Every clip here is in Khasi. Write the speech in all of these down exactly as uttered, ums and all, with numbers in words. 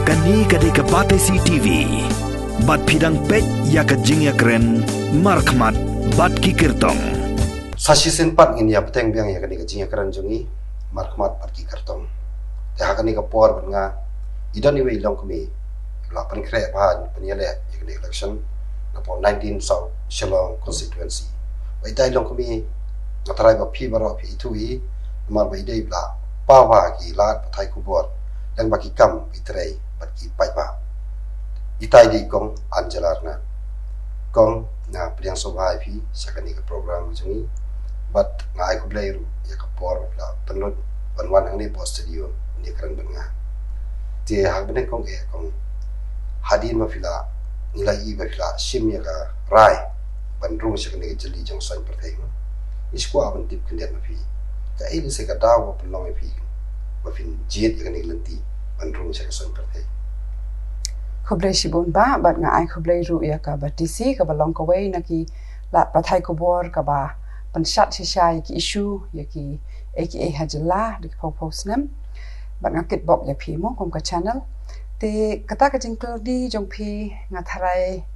Kane ka dei ka Batesi T V. Bad phi dang peit ïa ka jingïakren markhmat bad ki kyrtong. Sa shisien pat ngin ïa bteng biang ïa kane ka jingïakren jong ngi markhmat bad ki kyrtong. Te ha kane ka por bad nga i don iwei i longkmie la pynkhreh bha ban ïaleh ïa kane ka election na por nineteen South Shillong constituency. Ba itai i longkmie nga tharai ba phi baroh phi ithuh hi namar ba i dei ba la paw bha ki lad pathai khubor leng ba ki kam ba i trei bad ki paidbah. Itai dei kong Angela Rna. Kong, nga pdiang sngewbha ïa phi sha kane ka program jong ngi. Bad nga ai khublei ruh ïa ka por ba phi la pynlut ban wan hangne hapoh studio ban ïakren bad nga. Te ha kaba nyngkong eh kong, hadien ba phi la, ngi la i ba phi la shim ïa ka rai ban rung sha kane ka jylli jong ka saiñ pyrthei mo. Ngi sngewkwah ban tip khyndiat na phi, kaei lehse ka daw ba pynlong ïa phi ba phin jied ïa kane ka lynti ban rung sha ka saiñ pyrthei? Khublei shibun bah, bad nga ai khublei ruh ïa ka Batesi kaba long kawei na ki lad pathai khubor kaba pynshad shisha ïa ki issue, ïa kiei kiei ha jylla da ki phew phew snem. Bad nga kitbok ïa phi mo kum ka channel. Te kata ka jingkylli jong phi nga tharai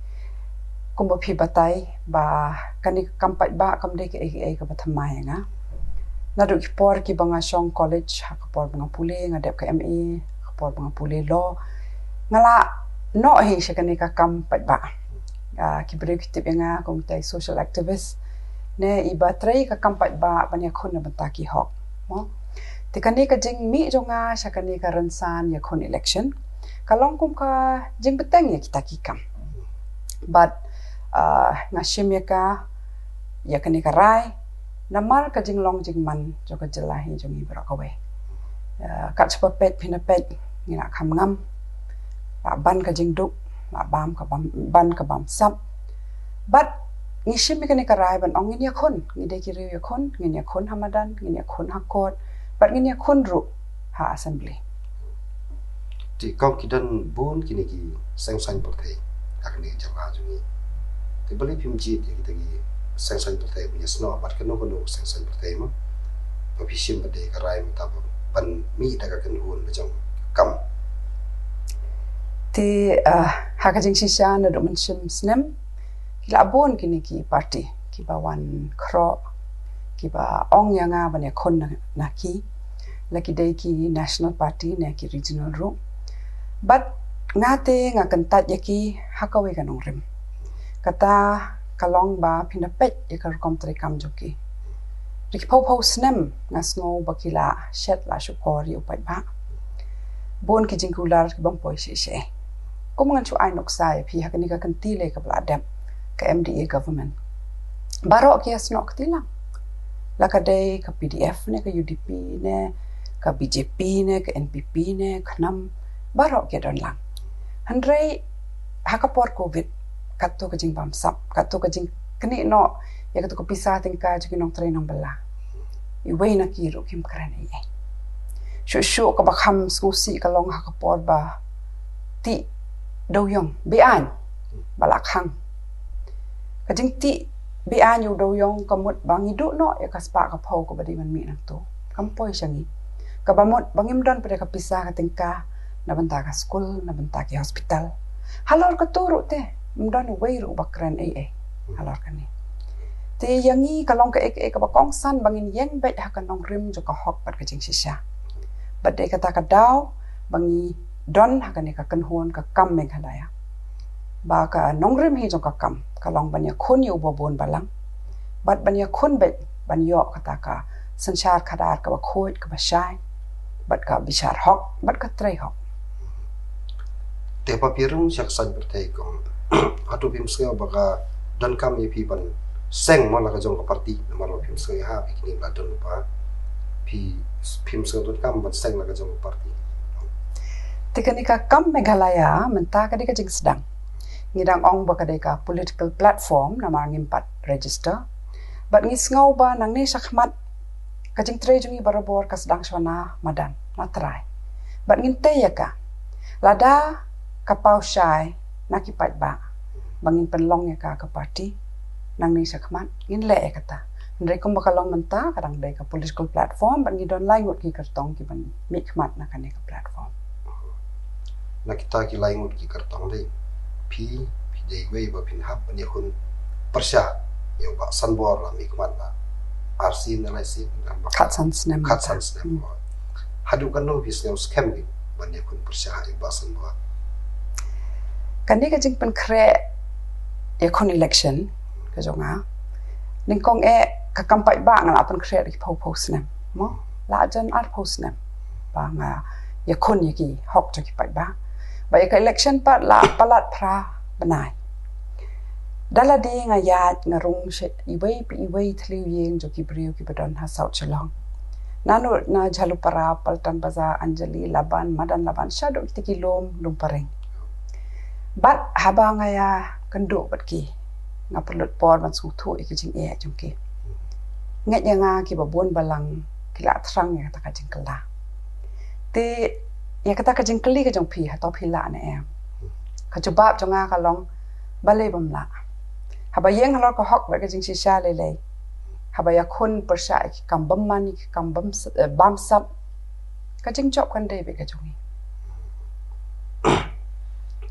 kumba phi batai ba kane ka kam paidbah kam dei kaei kaei kaba thymmai ïa nga. Naduh ki por kiba nga shong college, ha ka por ba nga pule, nga dep ka M A, ha ka por ba nga pule law, nga la noh hi sha kane ka kam paidbah. Ah, ki briew ki tip ïa nga kum itai social activist ne iba trei ka kam paidbah ban ïakhun na bynta ki hok mo. Te kane ka jingmih jong nga sha kane ka rynsan ïakhun election ka long kum ka jingbteng ïa kita ki kam. Bad ah, nga shim ïa ka, ïa kane ka rai namar ka jinglong jingman jong ka jylla hi jong ngi baroh kawei. Ah, kat shaba peit phin da peit ngi la kham ngam, la ban ka jingduk, la bam ka bam, ban ka bamsap. Bad ngi shim ïa kane ka rai ban ong ngin ïakhun, ngi dei ki riew ïakhun, ngin ïakhun ha madan, ngin ïakhun ha court, bad ngin ïakhun ruh ha assembly. Te kong, ki don bun kine ki seng saiñ pyrthei ha kane ka jylla jong ngi. Te balei phim jied ïa kita ki seng saiñ pyrthei ban ïasnoh bad kano kano ka seng saiñ pyrthei mo, ba phi shim pat de ka rai mynta ba ban mih da ka kynhun la jong ka kam? Te ah, ha ka jingshisha naduh mynshem snem ki la bun kine ki party kiba wan khroh, kiba ong ïa nga ban ïakhun na, na ki, la ki dei ki National Party ne ki Regional ruh. Bad nga te nga kyntait ïa ki ha kawei ka nongrim. Kata ka long ba phin da peit ïa ka rukom treikam jong ki. Da ki phew phew snem nga sngew ba ki la shet la shukor ïa u paidbah. Bun ki jingkular kibym poi shisha. Kum ngan shu ai nuksa ïa phi ha kane ka kynti lei kaba la dep ka M D A government, baroh ki ïasnoh kti lang. La ka dei ka P D F ne ka U D P ne ka B J P ne ka N P P ne ka KHNAM, baroh ki don lang. Hynrei ha ka por covid, katto ka jingbamsap, katto ka jingknieh noh ïa katto ka pisa tyngka jong ki nongtrei nongbylla, iwei na ki ruh kim kren ei ei. Shuh shuh kaba kham sngewsih ka long ha ka por ba tih dewïong be-aiñ ba la khang. Ka jingtih be-aiñ u dewïong ka mut ba ngi duh noh ïa ka spah ka phew kaba dei ban mih nangto, kam poi sha ngi. Kaba mut ba ngim don pat de ka pisa ka tyngka na bynta ka skul, na bynta ki hospital. Halor kato ruh te ym don uwei ruh ba kren ei ei halor kane. Te ïa ngi ka long kaei kaei kaba kongsan ba ngin ïeng beit ha ka nongrim jong ka hok bad ka jingshisha. Bad dei kata ka daw ba ngi don ha kane ka kynhun ka kam Meghalaya, ba ka nongrim hi jong ka kam ka long ban ïakhun ïa uba bun balang, bad ban ïakhun beit ban ïoh kata ka synshar khadar kaba khuid, kaba shai, bad ka bishar hok bad ka trei hok. Te ba phi rung sha ka saiñ pyrthei kong, hato phim sngew ba ka donkam ïa phi ban seng mo la ka jong ka party, namar ba phim sngew ïa ha phi kine ba la don lypa, phi, phim sngew donkam ban seng la ka jong ka party? Te kane ka kam Meghalaya mynta ka dei ka jingsdang. Ngi dang ong ba ka dei ka political platform namar ngim pat register. Bad ngi sngew ba nangne shakhmat ka jingtrei jong ngi barabor ka sdang shwa na madan, na trai. Bad ngin tei ïa ka, lada ka paw shai na ki paidbah ba ngin pynlong ïa ka ka party, nangne shakhmat ngin leh ïa kata. Hynrei kumba ka long mynta ka dang dei ka political platform bad ngi don lai ngut ki kyrtong kiban mihkhmat na kane ka platform. Na kita ki lai ngut ki kyrtong dei, phi, phi dei wei ba phin hap ban ïakhun pyrshah ïa u Bah Sanbor la mih khmat la ar sien ne lai sien, khatsan snem. Khatsan snem. Hmm. Haduh katno phi sngew skhem ki ban ïakhun pyrshah ïa u Bah Sanbor? Kane ka jingpynkhreh ïakhun election ka jong nga, nyngkong eh ka kam paidbah nga la pynkhreh da ki phew phew snem mo, la jan arphew snem ba nga ïakhun ïa ki hok jong ki paidbah. Ba ïa ka election pat la palat phra bnai. Da lade nga ïaid nga rung sha iwei pa iwei thliew ïing jong ki briew kiba don ha South Shillong. Naduh na Jhalupara, Paltan Bazar, Anjali, Laban, Madan Laban, shaduh kita ki lum, lum Paring. Bad haba nga ïakynduh bad ki, nga pynlut por ban sngewthuh ïa ki jingeh jong ki. Ngeit ïa nga kiba bun balang ki la thrang ïa kata ka jingkylla. Te ïa kata ka jingkylli ka jong phi, hato phi lah ne em? Ka jubab jong nga ka long, balei bym lah. Haba ïeng halor ka hok bad ka jingshisha lei lei, haba ïakhun pyrshah ïa ki kam bymman, ïa ki kam bym s-, eh, bamsap, ka jingjop kan dei beit ka jong ngi.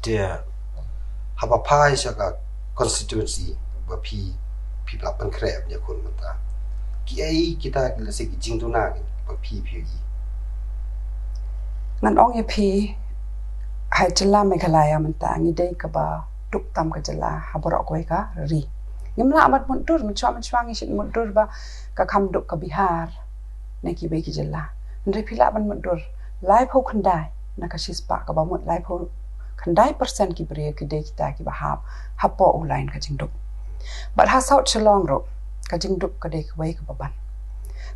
Te haba phai sha ka constituency ba phi, phi la pynkhreh ban ïakhun mynta, kiei kita ki, lehse, ki jingduna kiba phi, phi ïohi? Ngan ong ïa phi, ha jylla Meghalaya mynta ngi dei kaba duk tam ka jylla ha baroh kawei ka ri. Ngim lah ban mutdur, mynshuwa mynshuwa ngi shait mutdur ba ka kham duk ka Bihar ne kiwei ki jylla. Hynrei phi lah ban mutdur, laiphew khyndai na ka shispah kaba mut laiphew khyndai percent ki briew ki dei kita kiba hap hapoh u lain ka jingduk. Bad ha South Shillong ruh ka jingduk ka dei kawei kaba ban.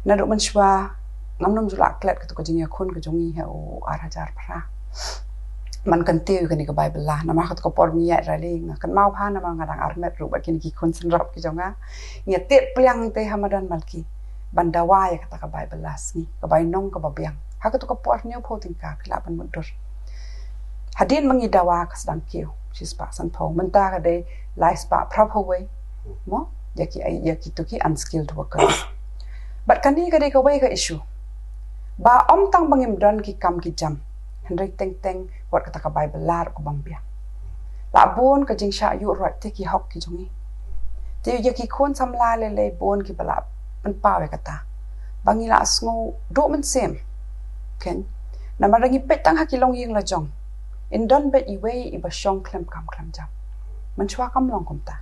Naduh mynshuwa ngam nym ju lah klet katu ka jingïakhun ka jong ngi ha u ar hajar phra. Man kyntiew kane ka bai bylla, namar katu ka por ngi ïaid rally nga kynmaw bha namar nga dang armet ruh bad kine ki khun synrop ki jong nga. Ngi ïatied pliang te ha madan Malki ban dawa ïa kata ka bai bylla sngi, ka bai nong kaba biang. Ha katu ka por hynñiewphew tyngka, phi lah ban mutdur. Hadien ba ngi dawa ka sdang kiew shispah sanphew, mynta ka dei laispah phraphew wei mo, ïa ki, ïa kitu ki unskilled workers. Bad kane ka dei kawei ka issue ba ym tang ba ngim don ki kam ki jam, hynrei teng teng wat kata ka bai bylla ruh ka bym biang. La bun ka jingshah ïuh roit te ki hok ki jong ngi. Te ïa ki khun samla lei lei bun kiba la pynpaw ïa kata ba ngi la sngew duh mynsiem. Ken, namar da ngi peit tang ha ki longïing la jong, yn don beit iwei iba shong khlem kam khlem jam. Mynshuwa kam long kumta.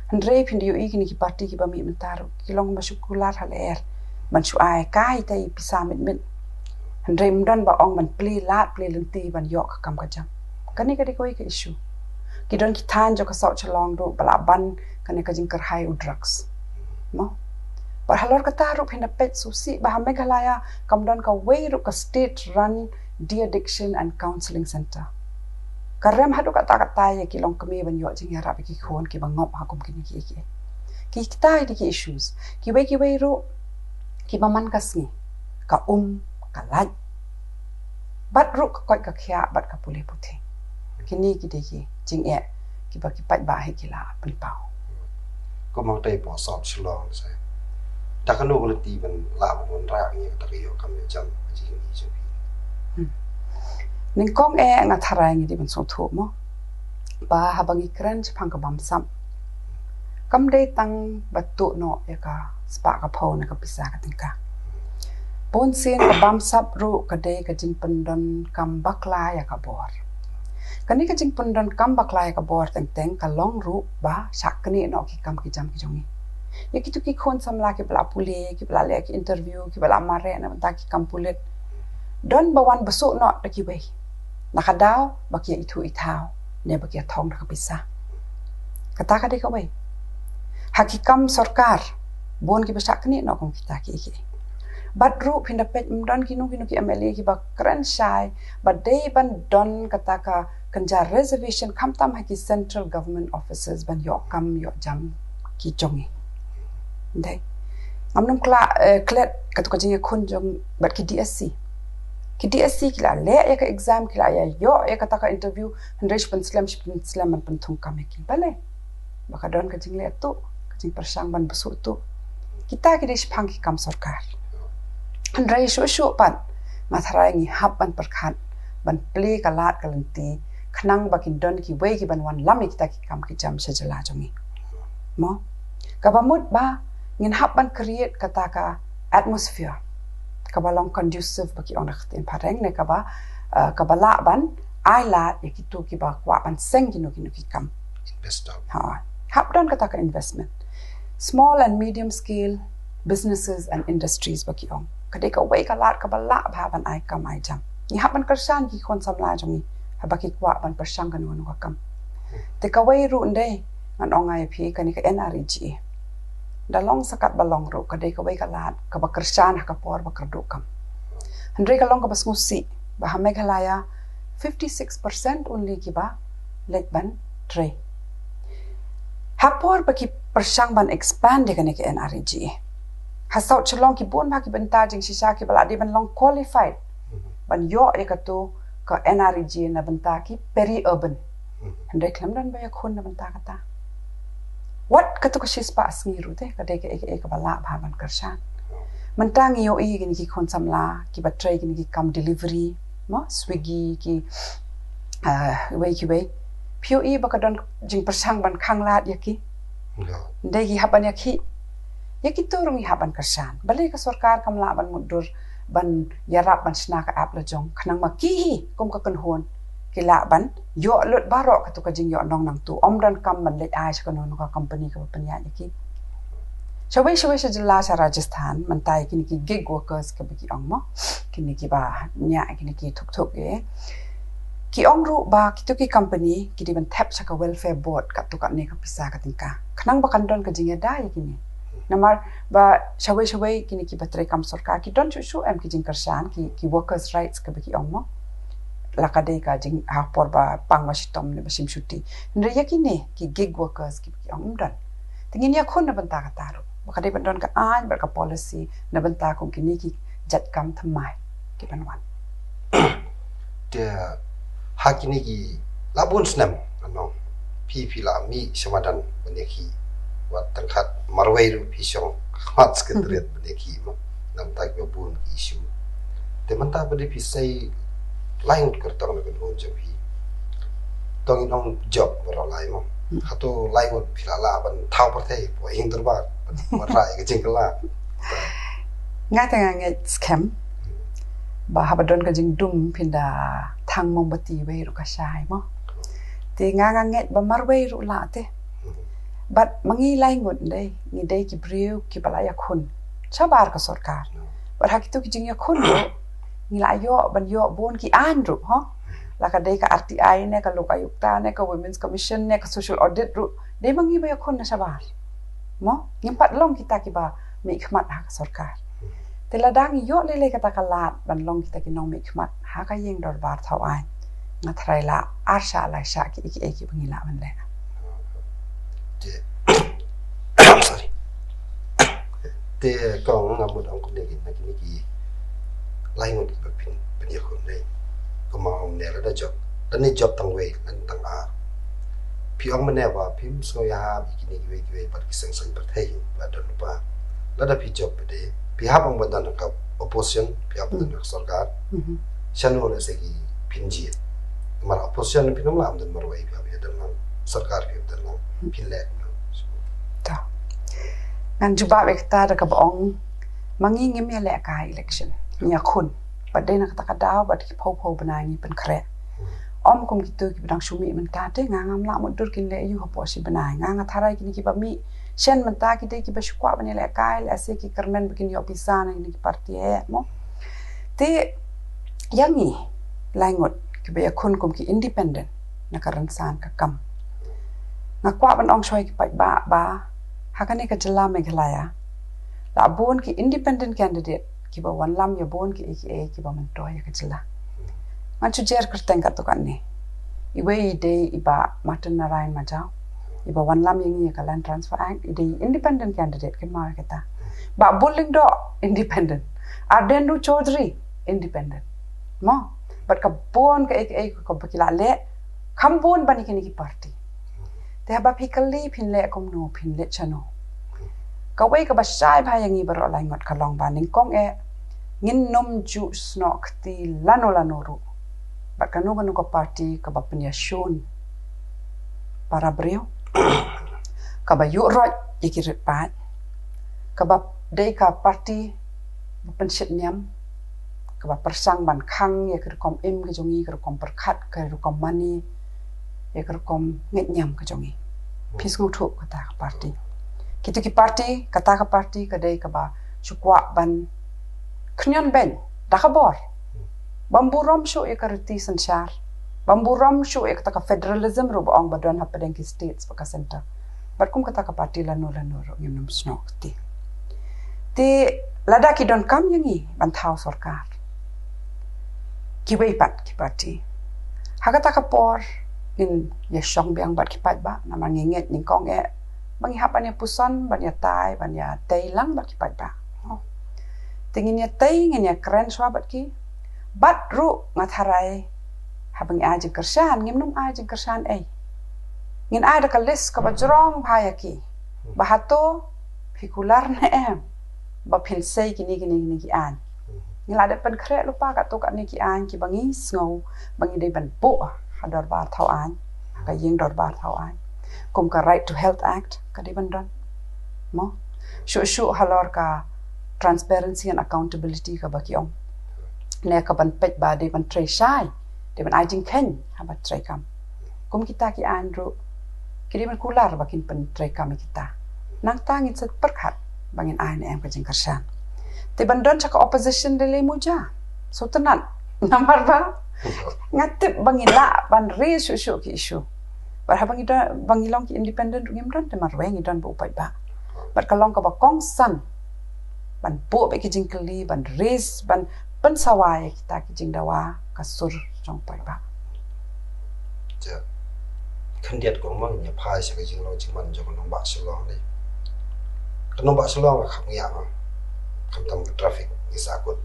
Hynrei phin da ïohi kine ki party kiba mih mynta ruh ki long ba shu kular ha lyer ban shu ai kai te i pisa mit mit. Hynrei ym don ba ong ban plie lad plie lynti ban ïoh ka kam ka jam. Kane ka dei kawei ka issue. Ki don ki thaiñ jong ka South Shillong ruh ba la ban kane ka jingkyrhai u drugs mo. Bad halor kata ruh phin da peit sngewsih ba ha Meghalaya kam don kawei ruh ka state run de-addiction and counselling centre. Ka rem haduh katta katta ïa ki longkmie ban ïoh jingïarap ïa ki khun kiba ngop ha kum kine ki, ki, kita ki, ki issues. Kiwei kiwei ruh kiba man ka sngi, ka um, ka lait, bad ruh ka koit ka khiah bad ka pule puthi. Kine ki dei ki jingeh kiba ki paidbah hi ki la pynpaw. Kum hangtei hapoh South Shillong se, da kano ka lynti ban lah ban wanrah ïa kata ka ïoh kam ïoh jam ha jingim jong phi? Hmm. Nyngkong eh nga tharai ngi dei ban sngewthuh mo ba haba ngi kren shaphang ka bamsap, kam dei tang ba tuh noh ïa ka spah ka phew ne ka pisa ka tyngka. Bun sien ka bamsap ruh ka dei ka jingpyndonkam bakla ïa ka bor. Kane ka jingpyndonkam bakla ïa ka bor teng teng ka long ruh ba shah knieh noh ki kam ki jam ki jong ngi. Ïa kitu ki khun samla kiba la pule, kiba la leh ki interview, kiba la mareh na bynta ki kam pulit, don ba wan bsuh noh da kiwei, na ka daw ba ki ïa ithuh ithaw ne ba ki ïa thong da ka pisa. Kata ka dei kawei. Ha ki kam sorkar bun kiba shah knieh noh kum kita kiei kiei. Bad ruh phin da peit ym don kino kino ki M L A kiba kren shai ba dei ban don kata ka kynja reservation khamtam ha ki central government offices ban ïoh kam ïoh jam ki jong ngi. Dei, ngam nym kla, eh, klet katu ka jingïakhun jong bad ki D S C. Ki D S C ki la leh ïa ka exam, ki la ïa ïoh ïa kata ka interview, hynrei shi pynslem, shi pynslem ban pynthung kam ïa ki. Balei? Ba ka don ka jingleh tuh, ka jingpyrshang ban bsuh tuh. Kita ki dei shaphang ki kam sorkar. Hynrei shuh shuh pat nga tharai ngi hap ban pyrkhat ban plie ka lad ka lynti, khnang ba kin don kiwei ki ban wanlam ïa kita ki kam ki jam sha jylla jong ngi. Mo? Kaba mut ba ngin hap ban create kata ka atmosphere kaba long conducive, ba ki ong da ka ktien phareng, ne kaba, uh, kaba lah ban ai lad ïa kito kiba kwah ban seng kino kino ki kam. Investor. Ha, hap don kata ka investment. Small and medium scale businesses and industries, ba ki ong, ka dei kawei ka lad kaba lah bha ban ai kam ai jam. Ngi hap ban kyrshan ki khun samla jong ngi haba ki kwah ban pyrshang kano kano ka kam. Te kawei ruh ndei, ngan ong ïa phi, kane ka N R E G A, da long sa katba long ruh, ka dei kawei ka lad kaba kyrshan ha ka por ba kyrduh kam. Hynrei ka long kaba sngewsih ba ha Meghalaya fifty six percent only kiba leit ban trei. Ha por ba ki pyrshang ban expand ïa kane ka N R E G A, ha South Shillong ki bun bha ki bynta jingshisha kiba lah dei ban long qualified ban ïoh ïa kato ka N R E G A na bynta ki peri-urban. Hynrei khlem don ba ïakhun na bynta kata. Wat kato ka shispah sngi ruh te, ka dei kaei kaei kaba lah bha ban kyrshan. Mynta ngi ïohi kine ki khun samla kiba trei kine ki kam delivery, mo, Swiggy, ki, ah, kiwei kiwei. Phi ïohi ba ka don jingpyrshang ban khang lad ïa ki. Ndei, ki hap ban ïakhih. Ïa kito ruh ngi hap ban kyrshan. Balei ka sorkar kam lah ban mutdur ban ïarap ban shna ka app la jong, khnang ma ki hi kum ka kynhun ki lah ban ïoh lut baroh kato ka jingïoh nong nangtu, ym don kam ban leit ai sha kano kano ka company kaba pynïaid ïa ki. Shawei shawei sha jylla sha Rajasthan mynta ïa kine ki gig workers kaba ki ong, mo, kine kiba ñiah kine ki thuk thuk, eh, ki ong ruh ba kito ki company ki dei ban thep sha ka welfare board katto katne ka pisa ka tyngka, khnang ba kan don ka jingïada ïa kine. Namar ba shawei shawei kine kiba trei kam sorkar ki don shuh shuh em ki jingkyrshan, ki, ki workers rights kaba ki ong, mo, la ka dei ka jing ha por ba pang ba shitom ne ba shim shuti. Hynrei ïa kine ki gig workers kiba ki ong ym don. Te ngin ïakhun na bynta kata ruh, ba ka dei ban don ka aiñ bad ka policy na bynta kum kine ki jait kam thymmai ki ban wan. Te ha kine ki la bun snem, ngan ong, phi, phi la mih sha madan ban ïakhih, wat tang khat marwei ruh phi shong ha khmat Secretariat ban ïakhih, mo, na bynta kiba bun ki issue. Te mynta pat de phi sei lai ngut kyrtong na ka kynhun jong phi. To ngin ong jop baroh lai, mo. Hato lai ngut phi la lah ban thaw pyrthei hapoh ïing dorbar ban wanrah ïa ka jingkylla? Nga te nga ngeit skhem ba haba don ka jingdum phin da thang mombati wei ruh ka shai, mo. Te nga nga ngeit ba marwei ruh lah te. Bad ma ngi lai ngut ndei, ngi dei ki briew kiba la ïakhun shabar ka sorkar. Bad ha kito ki jingïakhun ruh ngi la ïoh ban ïoh bun ki aiñ ruh, ho. La ka dei ka R T I ne, ka Lok Ayukta ne, ka Women's Commission ne, ka Social Audit ruh, dei ma ngi ba ïakhun na shabar. Mo, ngim pat long kita kiba mih khmat ha ka sorkar. Te lada ngi ïoh lei lei kata ka lad ban long kita ki nongmih khmat ha ka ïing dorbar thaw aiñ, nga tharai la ar shah lai shah kiei kiei kiba ngi lah ban leh. Te, sorry. Te kong, nga mut ong kumne, ki, na kine ki lai ngut kiba phin, phin ïakhun lei, kumba ong mynne, lada jop, lane jop tang wei lane tang ar, phi ong mynne ba phim sngew ïahap ïa kine kiwei kiwei pat ki seng saiñ pyrthei ba don lypa. Lada phi jop pat de, phi hap ong ban don ha ka opposition, phi hap ban don ha ka sorkar. Shano lehse ki phin jied? Namar opposition phin ym lah ban don marwei, phi hap ïa don lang, sorkar phi hap don lang, phin leh kumno? To, ngan jubab ïa kata da kaba ong, ma ngi ngim ïalehkai election, ngi ïakhun. Bad dei na kata ka daw bad ki phew phew bnai ngi pynkhreh. Ym kum kito kiba dang shu mih mynta te, nga ngam lah mutdur kin leh aïu hapoh shi bnai. Nga nga tharai kine kiba mih shen mynta ki dei kiba shu kwah ban ïalehkai, lehse ki kyrmen ba kin ïoh pisa na kine ki party, eh, mo. Te ïa ngi lai ngut kiba ïakhun kum ki independent na ka rynsan ka kam, nga kwah ban ong shuwa ïa ki paidbah ba ha kane ka jylla Meghalaya la bun ki independent candidate kiba wanlam ïa bun kiei kiei kiba myntoi ïa ka jylla. Ngan shu jer kyrteng katto katne. Iwei i dei i Bah Martin Narayan Majaw, iba wanlam ïa ngi ïa ka Land Transfer Act, i dei independent candidate, kynmaw ïa kata. Bah Bull Lyngdoh, independent. Ardent Chaudhary, independent. Mo, bad ka bun kaei kaei kaba ki la leh, kham bun ban ïa kine ki party. Te haba phi kylli phin leh kumno, phin leh shano, kawei kaba shai bha ïa ngi baroh lai ngut ka long ba nyngkong eh ngin nym ju snoh kti lano lano ruh. Bad kano kano ka party kaba pynïashun para briew, kaba ïuh roit ïa ki rit paid, kaba dei ka party ba pynshit niam, kaba pyrshang ban khang ïa ka rukom im ka jong ngi, ka rukom pyrkhat, ka rukom mane, ïa ka rukom ngeit niam ka jong ngi. Phi sngewthuh kata ka party. Kito ki party, kata ka party ka dei kaba shu kwah ban khñiot beiñ da ka bor. Bam burom shuh ïa ka riti synshar. Bam burom shuh ïa kata ka federalism ruh ba ong ba don hapdeng ki states bad ka center. Bad kum kata ka party lano lano ruh ngim nym snoh kti. Te lada ki donkam ïa ngi ban thaw sorkar, kiwei pat ki party, ha kata ka por ngin ïa shong biang bad ki paidbah, namar ngi ngeit nyngkong eh ba ngi hap ban ïa puson, ban ïa tai, ban ïa tei lang bad ki paidbah. Te ngin ïa tei, ngin ïa kren shuwa bad ki. Bad ruh nga tharai haba ngi ai jingkyrshan, ngim nym ai jingkyrshan ei. Ngin ai da ka list kaba jrong bha ïa ki. Ba hato phi kular ne em ba phin sei kine kine kine ki aiñ. Ngi la dep pynkhreh lypa katto katne ki aiñ kiba ngi sngew ba ngi dei ban buh ha dorbar thaw aiñ, ha ka ïing dorbar thaw aiñ. Kum ka Right to Health Act ka dei ban don, mo? Shuh shuh halor ka transparency and accountability kaba ki ong, ne ka ban peit ba dei ban trei shai, dei ban ai jingkheiñ haba trei kam. Kum kita ki aiñ ruh ki dei ban kular ba kin pyntrei kam ïa kita. Nangta ngin sa pyrkhat ba ngin ai ne em ka jingkyrshan. Te ban don sha ka opposition lei lei muja, sngewtynnat. Namar ba nga tip ba ngi lah ban raise shuh shuh ki issue. Bad haba ngi don, ba ngi long ki independent ruh ngim don te marwei, ngi don ba u paidbah. Bad ka long kaba kongsan ban buh bad ki jingkylli, ban raise, ban pynsawa ïa kita ki jingdawa ka sur jong u paidbah. Ja. Khyndiat kong mang ïa phai sha ka jinglong jingman jong ka nongbah Shillong dei. Ka nongbah Shillong ka kham ngiah ma. Khamtam ka traffic ngi sahkut.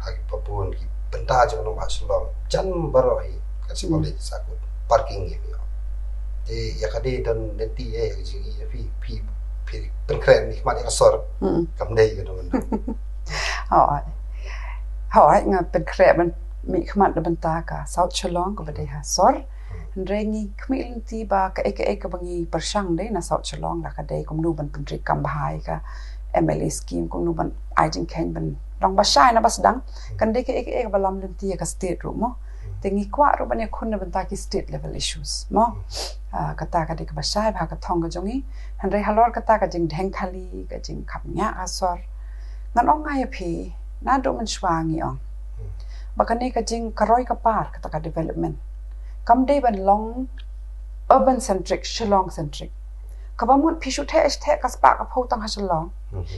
Ha kiba bun ki bynta jong ka nongbah Shillong jan baroh hi ka sibole ngi sahkut. Parking ngi ïoh. Te ïa ka dei don lynti ïa ka jing ïa phi phi phi pynkhreh mih khmat ïa ka sor. Kam dei ka don. Hooid. Hooid, nga pynkhreh ban mih khmat da bynta ka South Shillong kaba dei ha sor. Hynrei ngi khmih lynti ba kaei kaei kaba ngi pyrshang dei na South Shillong la ka dei kumno ban pyntreikam bha ïa ka M L A scheme, kumno ban ai jingkheiñ ban long ba shai na ba sdang. Kan dei kaei kaei kaba lam lynti ïa ka state ruh mo. Te ngi kwah ruh ban ïakhun na bynta ki state level issues mo. Ah, kata ka dei kaba shai bha ka thong ka jong ngi. Hynrei halor kata ka jingdheng kali, ka jingkhapngiah ka sor, ngan ong nga ïa phi, naduh mynshuwa ngi ong ba kane ka jing ka roi ka par kata ka development kam dei ban long urban centric, Shillong centric. Kaba mut phi shu theh shu theh ka spah ka phew tang ha Shillong.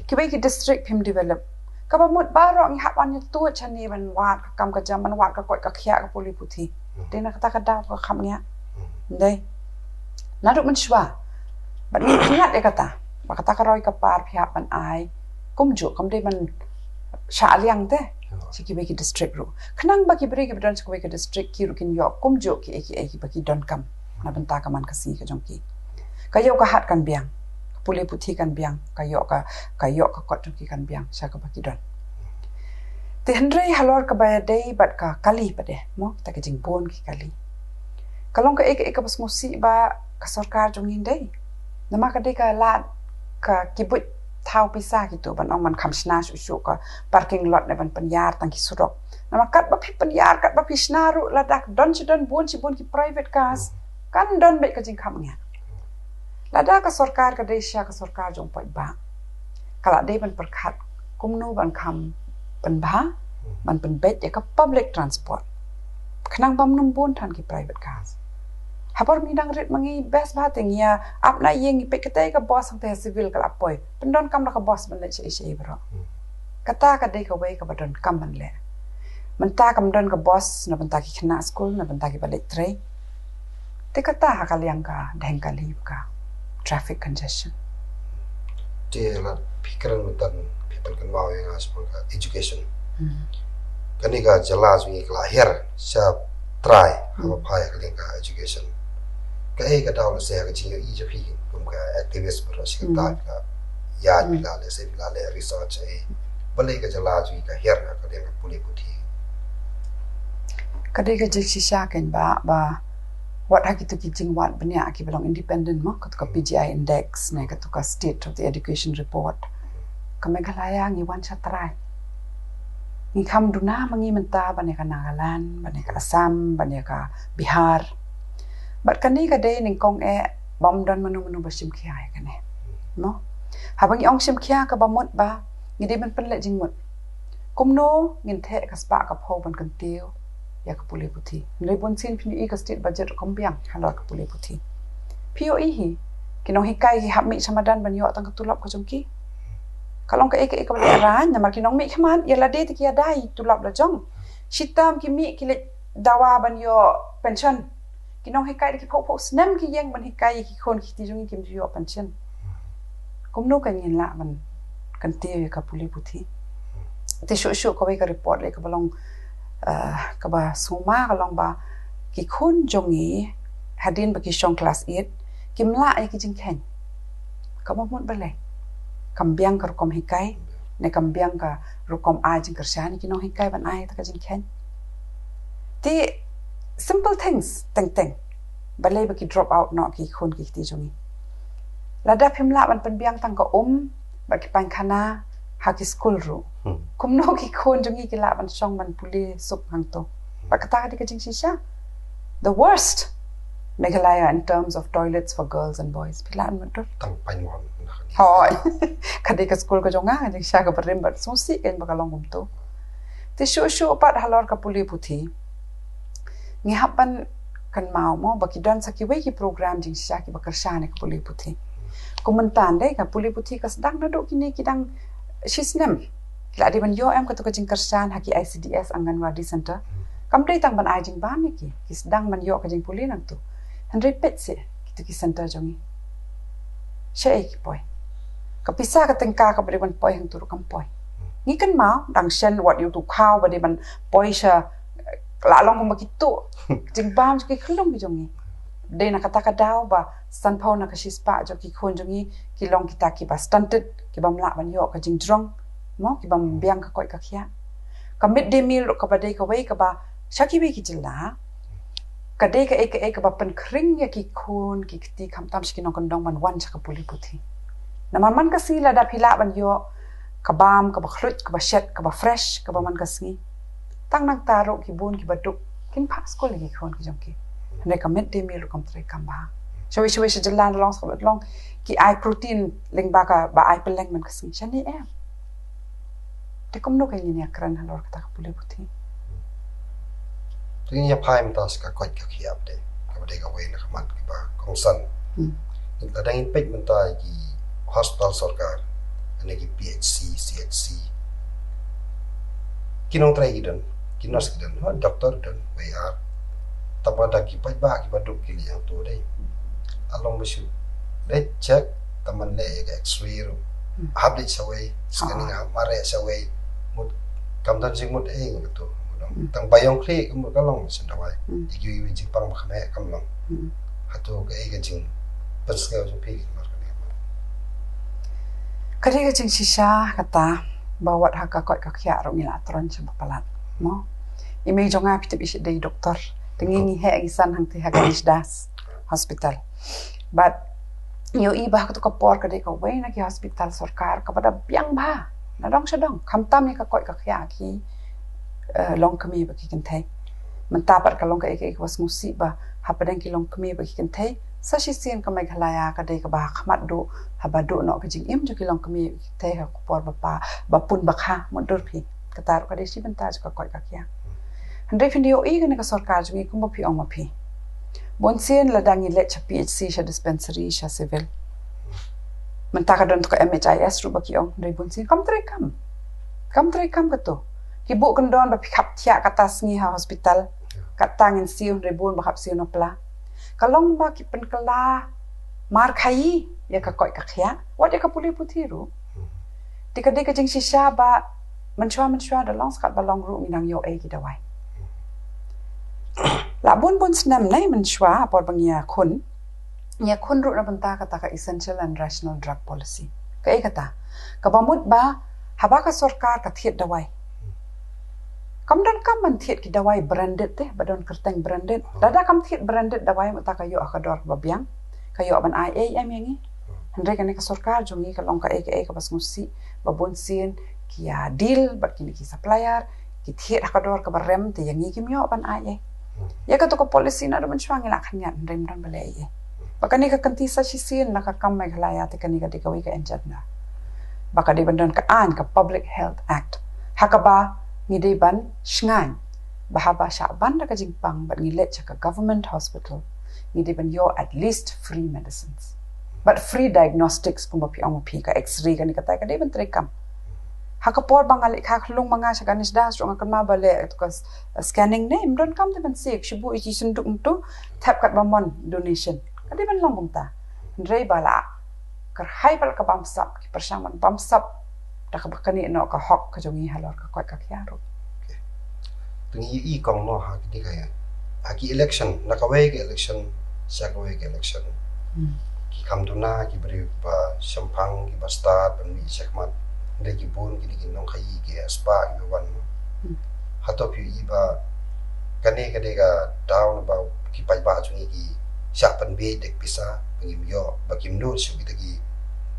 Kiwei ki district phim develop. Kaba mut baroh ngi hap ban ïa tuid shane ban wad ka kam ka jam, ban wad ka koit ka khiah, ka pule puthi. Dei na kata ka daw ka khapngiah. Dei. Naduh mynshuwa. Bad ngi pynïaid ïa kata ba kata ka roi ka par phi hap ban ai kumjuh, kam dei ban shah liang te sha kiwei ki district ruh. Khnang ba ki briew kiba don sha kiwei ki district ki ruh kin ïoh kumjuh kiei kiei kiba ki donkam na bynta ka man ka sngi ka jong ki. Ka ïoh ka hat kan biang, ka pule puthi kan biang, ka ïoh ka, ka ïoh ka kot jong ki kan biang sha kaba ki don. Te hynrei halor kaba dei bad ka kali pat de mo, ta ka jingbun ki kali. Ka long kaei kaei kaba sngewsih ba ka sorkar jong ngi dei. Namar ka dei ka lad ka ki buit thaw pisa kito ban ong ban kham shna shuh shuh ka parking lot ne ban pynïar tang ki surok. Namar katba phi pynïar, katba phi shna ruh lada don shi don bun shi bun ki private cars, kan don beit ka jingkhapngiah. Lada ka sorkar ka dei shisha ka sorkar jong u paidbah, ka la dei ban pyrkhat kumno ban kham pynbha, ban pynbeit ïa ka public transport. Khnang bam nym bun than ki private cars. Hapor ngi dang rit ma ngi best bha te ngi ïa ap na ïing, ngi peit katei ka bus hangtei ha civil ka la poi. Pyndonkam da ka bus ban leit shaei shaei baroh. Kata ka dei kawei kaba donkam ban leh. Mynta kam don ka bus na bynta ki khynnah skul, na bynta kiba leit trei. Te kata ha ka liang ka dheng kali, ka traffic congestion. Te la phi kren mynta phi pynkynmaw ïa nga shaphang ka education. Kane ka jylla jong ngi ka la hiar sha trai haba phai ha ka liang ka education. Kaei ka daw lehse ha ka jingïohi jong phi kum ka activist baroh shi katta, ka ïa phi la lehse phi la leh research ei, balei ka jylla jong ngi ka hiar ha ka liang ka pule puthi? Ka dei ka jingshisha kein ba, ba wat ha kitu ki jingwad bniah kiba long independent mo, katu ka P G I index ne katu ka State of the Education Report, ka Meghalaya ngi wan sha trai. Ngi kham duna ma ngi mynta ban ïa ka Nagaland, ban ïa ka Assam, ban ïa ka Bihar. Bad kane ka dei nyngkong eh ba ym don mano mano ba shim khia ïa kane. No? Haba ngi ong shim khia, kaba mut ba ngi dei ban pynleit jingmut. Kumno ngin theh ka spah ka phew ban kyntiew ïa ka pule puthi? Hynrei bunsien phin ïohi ka state budget ruh kam biang halor ka pule puthi. Phi ïohi hi, ki nonghikai ki hap mih sha madan ban ïoh tang ka tulop ka jong ki. Ka long kaei kaei kaba lehrain, namar ki nongmihkhmat ïa lade te ki ïada ïa tulop la jong. Shitom ki mih ki leit dawa ban ïoh pension. Ki nonghikai da ki phew phew snem ki ïeng ban hikai ïa ki khun ki kti jong ngi, kim ju ïoh pension. Kumno kein ngin lah ban kyntiew ïa ka pule puthi? Te shuh shuh kawei ka report lei kaba long, ah, kaba sngewma ka long ba ki khun jong ngi hadien ba ki shong klas eight kim lah ïa ki jingkheiñ. Kaba mut balei? Kam biang ka rukom hikai, ne kam biang ka rukom ai jingkyrshan ïa ki nonghikai ban ai ïa ka jingkheiñ. Te simple things teng teng. Balei ba ki drop out noh ki khun ki kti jong ngi? Lada phim lah ban pynbiang tang ka um bad ki paikhana ha ki skul ruh, hmm, kumno ki khun jong ngi ki lah ban shong ban pule suk hangto? Bad kata ka dei ka jingshisha. The worst Meghalaya in terms of toilets for girls and boys. Phi lah ban mutdur? Tang Pangwon. Hooid. Ka dei ka skul ka jong nga, ka jingshisha kaba rim bad sngewsih kein ba ka long kumto. Te shuh shuh pat halor ka pule puthi, ngi hap ban kynmaw mo ba ki don sa kiwei ki program jingshisha kiba kyrshan ïa ka pule puthi. Kum mynta dei ka pule puthi ka sdang naduh kine ki dang shi snem. Ki la dei ban ïoh em katu ka jingkyrshan ha ki I C D S, Anganwadi Center? Kam dei tang ban ai jingbam ïa ki, ki sdang ban ïoh ka jingpule nangto. Hynrei peit seh kitu ki center jong ngi, shaei ki poi? Ka pisa ka tyngka kaba dei ban poi hangto ruh kam poi. Ngi kynmaw dang shen wat ïa utu u khaw ba dei ban poi sha, la long kumba kitu jingbam jong ki khyllung ki jong ngi. Dei na kata ka daw ba sanphew na ka shispah jong ki khun jong ngi ki long kita kiba stunted, kibym lah ban ïoh ka jingjrong mo, kibym biang ka koit ka khiah. Ka mid day meal ruh kaba dei kawei kaba sha kiwei ki jylla ka dei kaei kaei kaba pynkhring ïa ki khun ki kti, khamtam sha ki nongkyndong, ban wan sha ka pule puthi. Namar man ka sngi lada phi lah ban ïoh ka bam kaba khluit, kaba shet, kaba fresh kaba man ka sngi, tang nangta ruh ki bun kiba duk kin phah skul ïa ki khun ki jong ki. Hynrei ka mid day meal ruh kam treikam bha. Shawei shawei sha jylla la long, sa kaba long ki ai protein lyngba kaba ai pylleng man ka sngi. Shane em. Te kumno kein ngin ïakren halor kata ka pule puthi? Te ngin ïa phai mynta sha ka koit ka khiah te, kaba dei kawei na ka mat kiba kongsan. Hmm. Lada ngin peit mynta ki hospital sorkar, ne ki P H C, C H C, ki nongtrei ki don, ki nurse ki don, ha, doctor don, wei ar. Tangba da ki paidbah kiba duk ki leit hangto dei. A long ba shu leit check, tang ban leh ïa ka X-ray ruh, hmm, hap leit shawei, scanning, ah, hap mareh shawei. Mut kam don jingmut ei ngi kato. Hmm. Tang ba ïong khlieh ka mut ka long shen dawai. Hmm. Ïa kiwei jingpang ba kham heh kam long. Hmm. Hato kaei ka jingpynsngew jong phi? Ka dei ka jingshisha kata ba wat ha ka koit ka khiah ruh ngi la tron sha ba palat mo. I mei jong nga, phi tip, i dei doktor. Te ngi, ngi heh ngi san hangtei ha Ganesh Das Hospital. Bad ïohi ba ha katu ka por ka dei kawei na ki hospital sorkar kaba da biang bha na dong sha dong, khamtam ïa ka koit ka khiah ki, eh, longkmie bad ki kynthei. Mynta pat ka long kaei kaei kaba sngewsih ba hapdeng ki longkmie bad ki kynthei, sa shisien ka Meghalaya ka dei kaba ha khmat duh haba duh noh ka jingim jong ki longkmie bad ki kynthei ha ka por ba pa, ba pun ba kha, mutdur phi. Kata ruh ka dei shi bynta jong ka koit ka khiah. Hynrei phin ïohi kane ka sorkar jong ngi, kumba phi ong ma phi, bunsien lada ngi leit sha P H C, sha dispensary, sha civil, mynta ka don tu ka M H I S ruh ba ki ong, hynrei bunsien kam treikam. Kam treikam kato. Ki buh kyndon ba phi khap thiah kata sngi ha hospital. Kata ngin siew, hynrei bun ba khap siew na pla. Ka long ba ki pynkylla markhaii ïa ka koit ka khiah, wat ïa ka pule puthi ruh. Te ka dei ka jingshisha ba mynshuwa mynshuwa da long skat ba long ruh ngi nang ïoh ei ki dawai. La bun bun snem ne mynshuwa por ba ngi ïakhun, ngi ïakhun ruh na bynta kata ka Essential and Rational Drug Policy. Kaei kata? Kaba mut ba haba ka sorkar ka thied dawai, Kam donkam ban thied ki dawai branded te, ba don kyrteng branded. Lada kam thied branded dawai mynta ka ïoh ha ka dor kaba biang, ka ïoh ban ai ei em ïa ngi. Hynrei kane ka sorkar jong ngi ka long kaei kaei kaba sngewsih, ba bun sien ki ïa deal bad kine ki supplier, ki thied ha ka dor kaba rem te ïa ngi kim ïoh ban ai ei. Ïa kato ka policy naduh mynshuwa ngi la khyndiat hynrei ym don ba leh ei ei. Ba kane ka kynti sa shisien na ka kam Meghalaya te kane ka dei kawei ka agenda. Ba ka dei ban don ka aiñ ka Public Health Act. Ha kaba ngi dei ban shngaiñ ba haba shah ban da ka jingpang bad ngi leit sha ka government hospital, ngi dei ban ïoh at least free medicines. Bad free diagnostics kumba phi ong phi, ka X-ray kane katai ka dei ban treikam. Ha ka por ba nga leit kha khlung ma nga sha Ganesh Das ruh nga kynmaw ba leh kato ka s-, scanning ne, ym donkam te ban siew, shu buh ïa ki synduk mynta, thep katba mon donation. Ka dei ban long kumta. Hynrei ba la kyrhai palat ka bamsap, ki pyrshang ban bamsap da kaba knieh noh ka hok ka jong ngi halor ka koit ka khiah ruh. Te ngi ïohi kong noh ha kine ki, ha ki election, na kawei ka election sha kawei ka election, ki kham duna ki briew ba shemphang, ki ba stad ban mih shakhmat. Hynrei ki bun kine ki nongkhaïi ki spah ki ba wan. Hato phi ïohi ba kane ka dei ka daw naba ki paidbah jong ngi ki shah pynbeit da ka pisa ba ngim ïoh, ba kim nud shuh kita ki,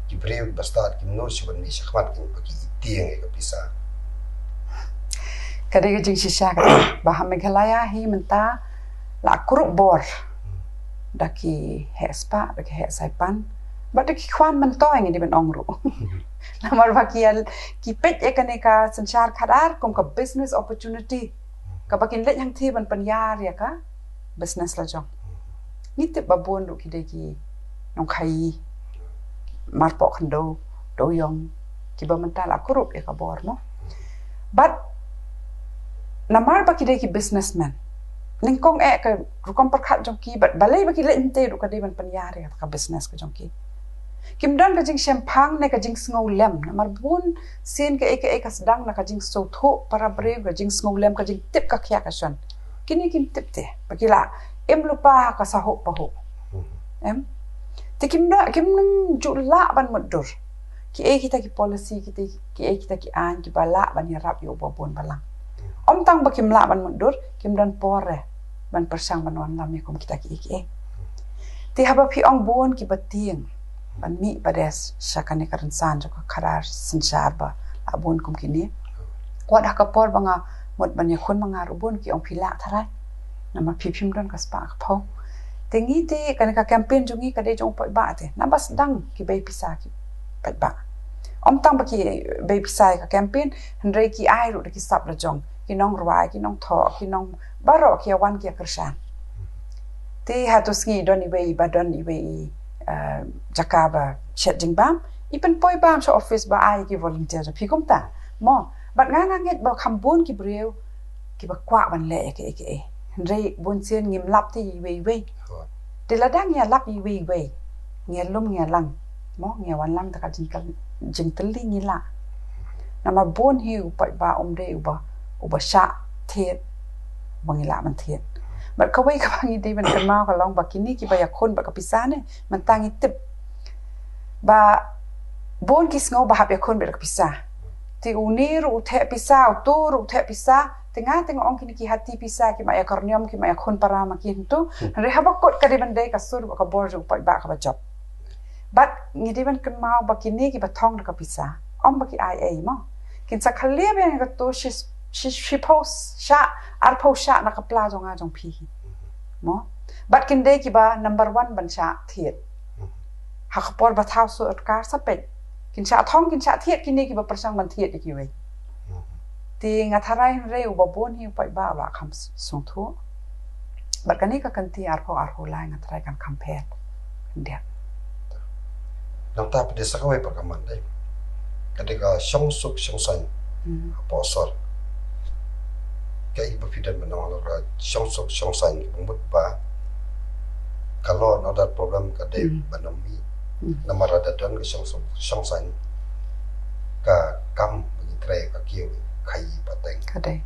ki briew ki ba stad kim nud shuh ban mih shakhmat, ki ba ki ïa tieng ïa ka pisa. Ka dei ka jingshisha kata ba ha Meghalaya hi mynta la kurup bor da ki heh spah, da ki heh saipan, bad da ki khwan myntoi ngi dei ban ong ruh. Namar ba ki ïa, ki peit ïa kane ka synshar khadar kum ka business opportunity, kaba kin leit hangthie ban pynïar ïa ka business la jong. Ngi tip ba bun ruh ki dei ki nongkhaïi marpoh khyndew, dewiong, kiba mynta la kurup ïa ka bor mo. Bad namar ba ki dei ki businessman, nyngkong eh ka rukom pyrkhat jong ki, bad balei ba ki leit hangthie ruh ka dei ban pynïar ïa ka business ka jong ki. Kim don ka jingshemphang ne ka jingsngewlem, namar bun sien kaei kaei ka sdang na ka jingsngewthuh para briew, ka jingsngewlem, ka jingtip ka khiah ka shon. Kine kim tip te ba ki la im lypa ha ka sahuh pahuh. Em? Te kim da, kim nym ju lah ban mutdur kiei kita ki policy, kita, kiei kita ki aiñ kiba lah ban ïarap ïa uba bun balang. Ym tang ba kim lah ban mutdur, kim don por re ban pyrshang ban wanlam ïa kum kita kiei kiei. Te haba phi ong bun kiba tieng ban mih pat sha kane ka rynsan jong ka khadar synshar ba la bun kum kine. Wat ha ka por ba nga mut ban ïakhun ma nga ruh bun ki ong phi lah tharai. Namar phi phim don ka spah ka phew. Te ngi te kane ka campaign jong ngi ka dei jong u paidbah te. Naba sdang ki bei pisa ki paidbah. Ym tang ba ki bei pisa ïa ka campaign, hynrei ki ai ruh da ki sap la jong, ki nongrwai, ki nongthoh, ki nong, baroh ki ïa wan ki ïa kyrshan. Te hato sngi don iwei ba don iwei i, eh, jaka ba shet jingbam, i pynpoi bam sha office ba ai ki volunteer phi kumta. Mo, bad nga nga ngeit ba kham bun ki briew kiba kwah ban leh ïa kiei kiei. Hynrei bun sien ngim lap te iwei iwei. Te lada ngi ïa lap iwei iwei, ngi ïa lum ngi ïa lang, mo, ngi ïa wanlam da ka jingkal-, jingkylli ngi lah. Namar bun hi u paidbah um dei uba, uba shah thied ba ngi lah ban thied. Bad kawei kaba ngi dei ban kynmaw ka long ba kine kiba ïakhun bad ka pisa ne, mynta ngi tip ba bun ki sngew ba hap ïakhun bad ka pisa. Te une ruh u theh pisa, uto ruh u theh pisa, te nga te nga ong kine ki hati pisa, ki ma ïa kyrniam, ki ma ïakhun para ma ki hyntu. Hynrei haba kut ka dei ban dei ka sur bad ka bor jong u paidbah kaba jop. Bad ngi dei ban kynmaw ba kine kiba thong da ka pisa, ym ba ki ai ei mo. Kin sa khlieh biang ïa kato shi, shi, shiphew shah, arphew shah na ka pla jong nga jong phi hi. Mo. Bad kin dei kiba number one ban shah thied. Ha ka por ba thaw sorkar sa peit. Kin shah thong, kin shah thied kine kiba pyrshang ban thied ïa kiwei. Te nga tharai hynrei uba bun hi u paidbah u la kham s-, sngewthuh. Bad kane ka kynti arphew arphew lai nga tharai kan kham phet khyndiat. Nangta pat de sa kawei pat ka mat dei. Ka dei ka shong suk shong saiñ. Hmm. Hapoh sor. Kaei ba phi don ban ong halor ka shong suk shong saiñ, ka mut ba ka law and order problem ka dei ban ym mih. Hmm. Namar lada don ka shong suk shong saiñ, ka kam ba ngi trei ka kiew khaïi pateng. Ka dei.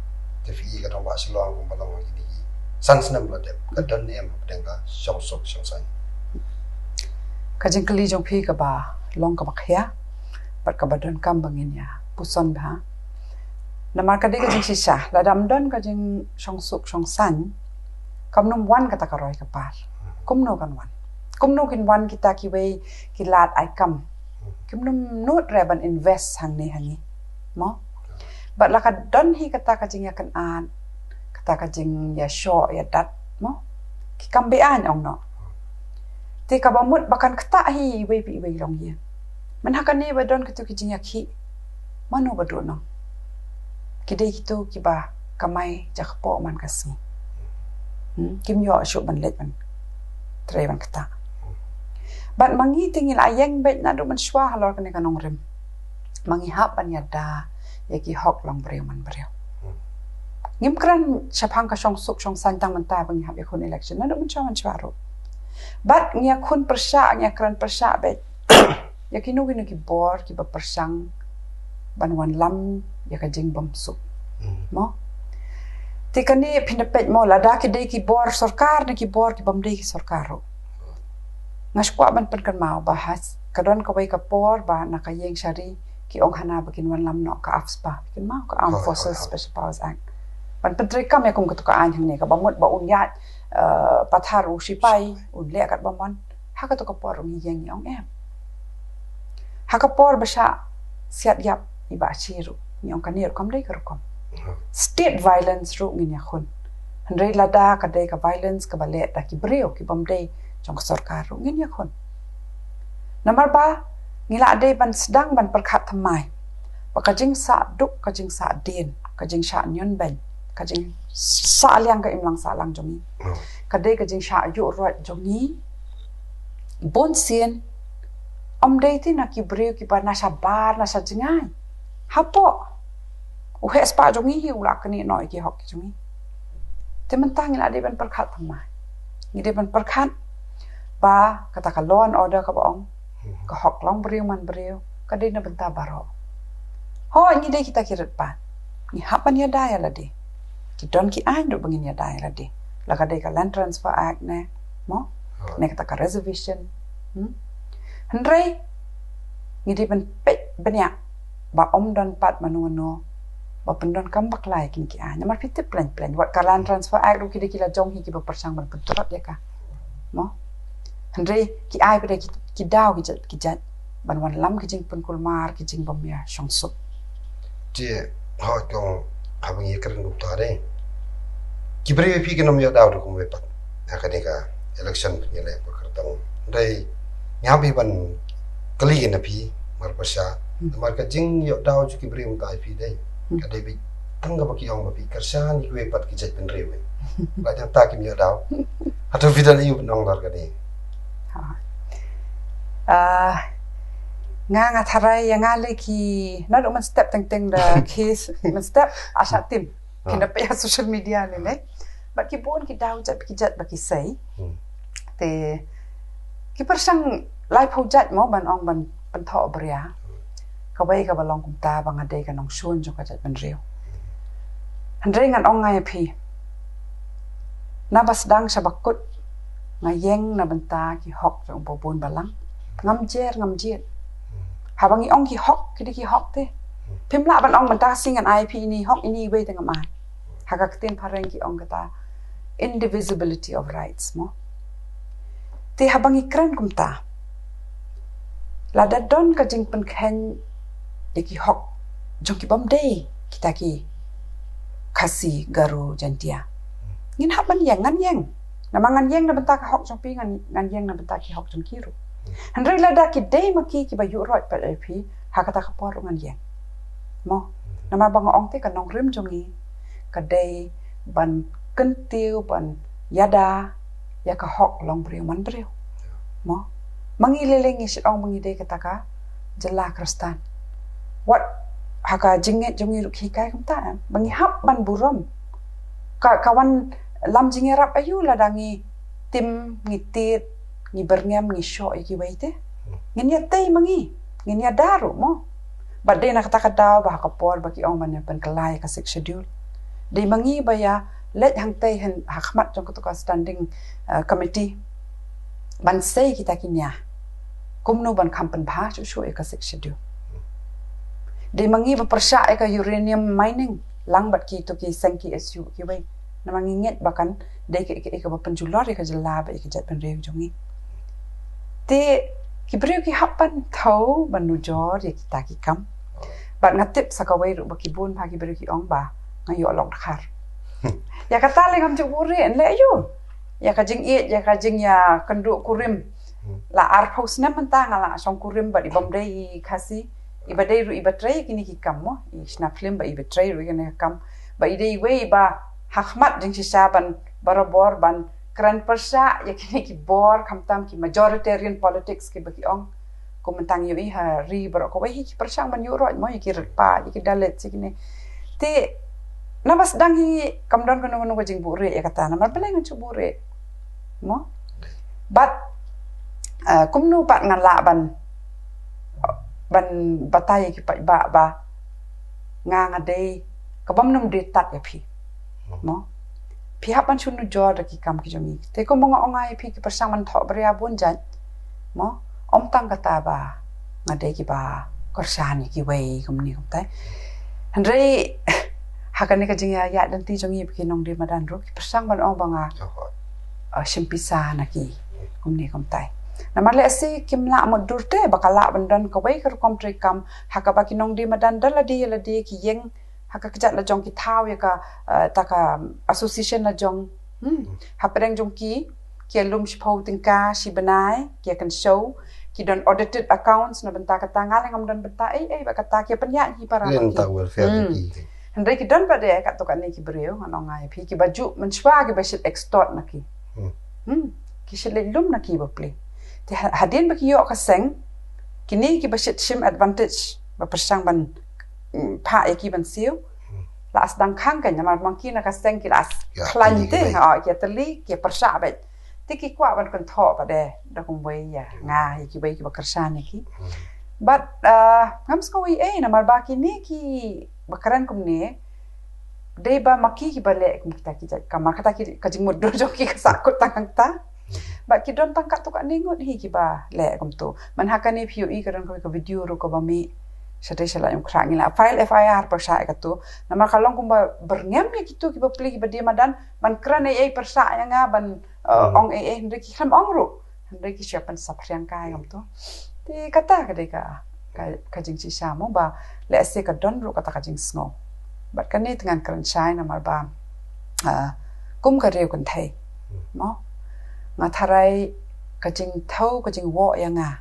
Te phi i ka dong ba Shillong kumba long ha kine ki san snem la dep, ka don ne em hapdeng ka shong suk shong saiñ? Ka jingkylli jong phi kaba long kaba khia bad kaba donkam ba ngin ïa puson bha. Namar ka dei ka jingshisha, lada ym don ka jingshong suk shong saiñ, kam nym wan kata ka roi ka par. Kumno kan wan? Kumno kin wan kita kiwei ki lad ai kam? Kim nym nud re ban invest hangne hangne. Mo? Bad la ka don hi kata ka jingïakynad, kata ka jingïashoh ïadat, mo? Ki kam be-aiñ ong noh. Te kaba mut ba kan ktah hi iwei pa iwei longïing. Mynha kane ba don kito ki jingïakhih, mano ba duh noh? Ki dei kito kiba kamai ja kpoh man ka sngi. Hmm? Kim ïoh shuh ban leit ban trei ban ktah. Bad ma ngi te ngi la ïeng beit naduh mynshuwa halor kane ka nongrim. Ma ngi hap ban ïada ïa ki hok long briew man briew. Ngim kren shaphang ka shong suk shong saiñ tang mynta ba ngi hap ïakhun election, naduh mynshuwa mynshuwa ruh. Bad ngi ïakhun pyrshah, ngi ïakren pyrshah beit ïa kino kino ki bor kiba pyrshang ban wanlam ïa ka jingbymsuk. Mo? Te kane phin da peit mo, lada ki dei ki bor sorkar ne ki bor kibym dei ki sorkar ruh. Nga sngewkwah ban pynkynmaw ba ha ka don kawei ka por ba na ka ïing shari ki ong hana ba kin wanlam noh ka AFSPA. Phi kynmaw ka Armed Forces Special Powers Act. Ban pyntreikam ïa kum kato ka aiñ hangne, kaba mut ba un ïaid, eh, pathar u sipai, un leh katba mon. Ha kato ka por ruh ngi ïeng ngi ong em. Ha ka por ba shah siat ïap i Bah Shi ruh, ngi ong kane ruh kam dei ka rukom. State violence ruh ngin ïakhun. Hynrei lada ka dei ka violence kaba leh da ki briew kibym dei jong ka sorkar ruh ngin ïakhun. Namar ba ngi la dei ban sdang ban pyrkhat thymmai ba ka jingsah duk, ka jingsah dien, ka jingshah ñion beiñ, ka jingsah liang ka imlang sahlang jong ngi, ka dei ka jingshah ïuh roit jong ngi. Bun sien ym dei te na ki briew kiba na shabar na sha jngai. Hapoh u heh spah jong ngi hi u la knieh noh ïa ki hok ki jong ngi. Te mynta ngi la dei ban pyrkhat thymmai. Ngi dei ban pyrkhat ba kata ka law and order kaba ong, ka hok long briew man briew, ka dei na bynta baroh. Hooid, ngi dei kita ki rit pat, ngi hap ban ïada ïa lade. Ki don ki aiñ ruh ba ngin ïada ïa lade, la ka dei ka Land Transfer Act ne, mo, ne kata ka reservation. Hmm? Hynrei ngi dei ban peit bniah ba ym don pat mano mano ba pyndonkam bakla ïa kine ki aiñ. Namar phi tip pleng pleng, wat ka Land Transfer Act ruh ki dei ki la jong hi kiba pyrshang ban pyntrot ïa ka, mo? Hynrei ki ai pat ki, ki daw ki jait ki jait ban wanlam ki jingpynkulmar, ki jingbymïashong suk. Te hooid, kong, haba ngi kren kumta de, ki briew phi kin ym ïoh daw ruh kumwei pat ha kane ka election phin ïaleh ba kyrtong. Hynrei ngi hap hi ban kylli na phi marpyrshah. Hmm. Namar ka jingïoh daw jong ki briew mynta ïa phi de, hmm, ka dei beit tang kaba ki ong ba phi kyrshan ïa kiwei pat ki jaitbynriew. Lada mynta kim ïoh daw, hato phi don aïu ban ong halor kane? Ha. Ah, nga, nga tharai ïa nga lei ki, naduh mynstep teng teng da ki, mynstep, ah, shah tim. Ki, ah, na peit ha social media lei lei. Bad ki bun ki daw jait ki jait ba ki sei. Hmm. Te ki pyrshang laiphew jait mo ban ong ban pynthoh bria. Kawei kaba long kumta ba nga dei ka nongshun jong ka jaitbynriew. Hynrei ngan ong nga ïa phi, naba sdang sha ba kut nga ïeng na bynta ki hok jong u babun balang. Ngam jer ngam jied. Haba ngi ong ki hok, ki dei ki hok te. Phim lah ban ong mynta ka sngi ngan ai phi ine i hok, ine iwei te ngam ai. Ha ka ktien phareng ki ong kata indivisibility of rights, mo. Te haba ngi kren kumta, lada don ka jingpynkheiñ ïa ki hok jong kibym dei kita ki Khasi, Garo, Jaintia, ngin hap ban ïeng, ngan ïeng. Namar ngan ïeng na bynta ka hok jong phi, ngan, ngan ïeng na bynta ki hok jong ki ruh. Hynrei lada ki dei ma ki kiba ïuh roit pat ïa phi, ha kata ka por ruh ngan ïeng, mo. Namar ba nga ong te ka nongrim jong ngi ka dei ban kyntiew, ban ïada ïa ka hok long briew man briew, mo. Ma ngi lei lei ngi shait ong ba ngi dei kata ka jylla Khristan. Wat ha ka jingngeit jong ngi ruh ki hikai kumta, em, ba ngi hap ban burom. Ka, ka wanlam jingïarap aïu lada ngi tim, ngi tied, ngi byrngem, ngi shoh ïa kiwei te? Ngin ïatei ma ngi, ngin ïada ruh, mo. Bad dei na kata ka daw ba ha ka por ba ki ong ban ïa pynkylla ïa ka Sixth Schedule, dei ma ngi ba ïa leit hangtei ha khmat jong kato ka standing, eh, committee ban sei kita ki nia kumno ban kham pynbha shuh shuh ïa ka Sixth Schedule. Dei ma ngi ba pyrshah ïa ka uranium mining. lang bad kito ki seng ki S U kiwei. Namar ngi ngeit ba kan dei ka, ka, kaba pynjulor ïa ka jylla bad ïa ka jaitbynriew jong ngi. Te ki briew ki hap ban thew ban nujor ïa kita ki kam. Bad nga tip sa kawei ruh ba ki bun bha ki briew ki ong ba nga ïoh lok dkhar. Ïa kata lei ngam ju buhrieh, leh aiu? Ïa ka jingïeit, ïa ka jingïakynduh kurim. La arphew snem mynta nga la shong kurim bad i bym dei i Khasi. Iba dei ruh iba trei kine ki kam mo. I shna film ba iba trei ruh ïa kine ki kam. Ba i dei iwei iba ha khmat jingshisha ban barabor ban kren pyrshah ïa kine ki bor khamtam ki majoritarian politics kiba ki ong. Kum mynta ngi ïohi ha ri baroh kawei hi ki pyrshang ban ïuh roit mo ïa ki rit paid, ïa ki Dalit, ïa kine. Te naba sdang hi kam don kano kano ka jingbuhrieh ïa kata, namar balei ngan shu buhrieh? Mo? Bad, eh, kumno pat ngan lah ban, ban batai ïa ki paidbah ba nga, nga dei ka bym nym dei tat ïa phi. Mo? Phi hap ban shu nujor da ki kam ki jong ngi. Te kumba nga ong ïa phi ki pyrshang ban thoh bria bun jait. Mo? Ym tang kata ba nga dei kiba kyrshan ïa kiwei kumne kumtai. Hynrei ha kane ka jingïaid lynti jong ngi bad ki nongdie madan ruh ki pyrshang ban ong ba nga, ah, shim pisa na ki kumne kumtai. Namar lehse kim lah mutdur te ba ka lah ban don kawei ka rukom treikam ha kaba ki nongdie madan da lade ïa lade ki ïeng ha ka kjat lajong ki thaw ïa ka, eh, ta ka association lajong. Hmm. Hapdeng jong ki, ki ïalum shiphew tyngka shi bnai, ki ïakynshew, ki don audited accounts na bynta kata, nga leh ngam don bynta ei ei bad kata, ki ïapynïaid hi para. Ïa bad ki, ta welfare, hmm, ki. Hynrei ki don pat de katto katne ki briew, ngan ong ïa phi, kiba ju mynshuwa kiba shit extort na ki. Hmm. Hmm. Ki shit leit lum na ki bapli. Te ha-, hadien ba ki ïoh ka seng, kine kiba shit shim advantage ba pyrshang ban, mm, phah ïa ki ban siew. Hmm. La sdang khang kan, namar ma ki na ka seng ki la, ïa, khlaiñ te, ki ïa pyrshah beit. Te ki kwah ban kynthoh pat de da kumwei ïa nga, ïa kiwei kiba kyrshan ïa ki. Hmm. Bad, ah, ngam sngew ei ei, namar ba kine kiba kren kumne dei ba ma ki kiba leh kum kita ki jait kam, namar kata ki, ka jingmutdur jong ki ka sahkut tang hangta. Bad ki don tang katto katne ngut hi kiba leh kumto. Man ha kane phi ïohi ka don kawei ka video ruh kaba mih. Shatei shalai ym khraw ngi la file F I R pyrshah ïa kato. Namar ka long kumba byrngem ïa kito ki bapli kiba die madan ban kren ei ei pyrshah ïa nga ban, eh, hmm, ong ei ei, hynrei ki khlem ong ruh. Hynrei ki shu pynsaphriang kai kumto. Te kata ka dei ka, ka, ka jingshisha mo ba lehse ka don ruh kata ka jingsngew. Bad kane te ngan kren shai namar ba, ah, kum ka riew kynthei. Hmm. Mo? Nga tharai ka jingthew, ka jingwoh ïa nga.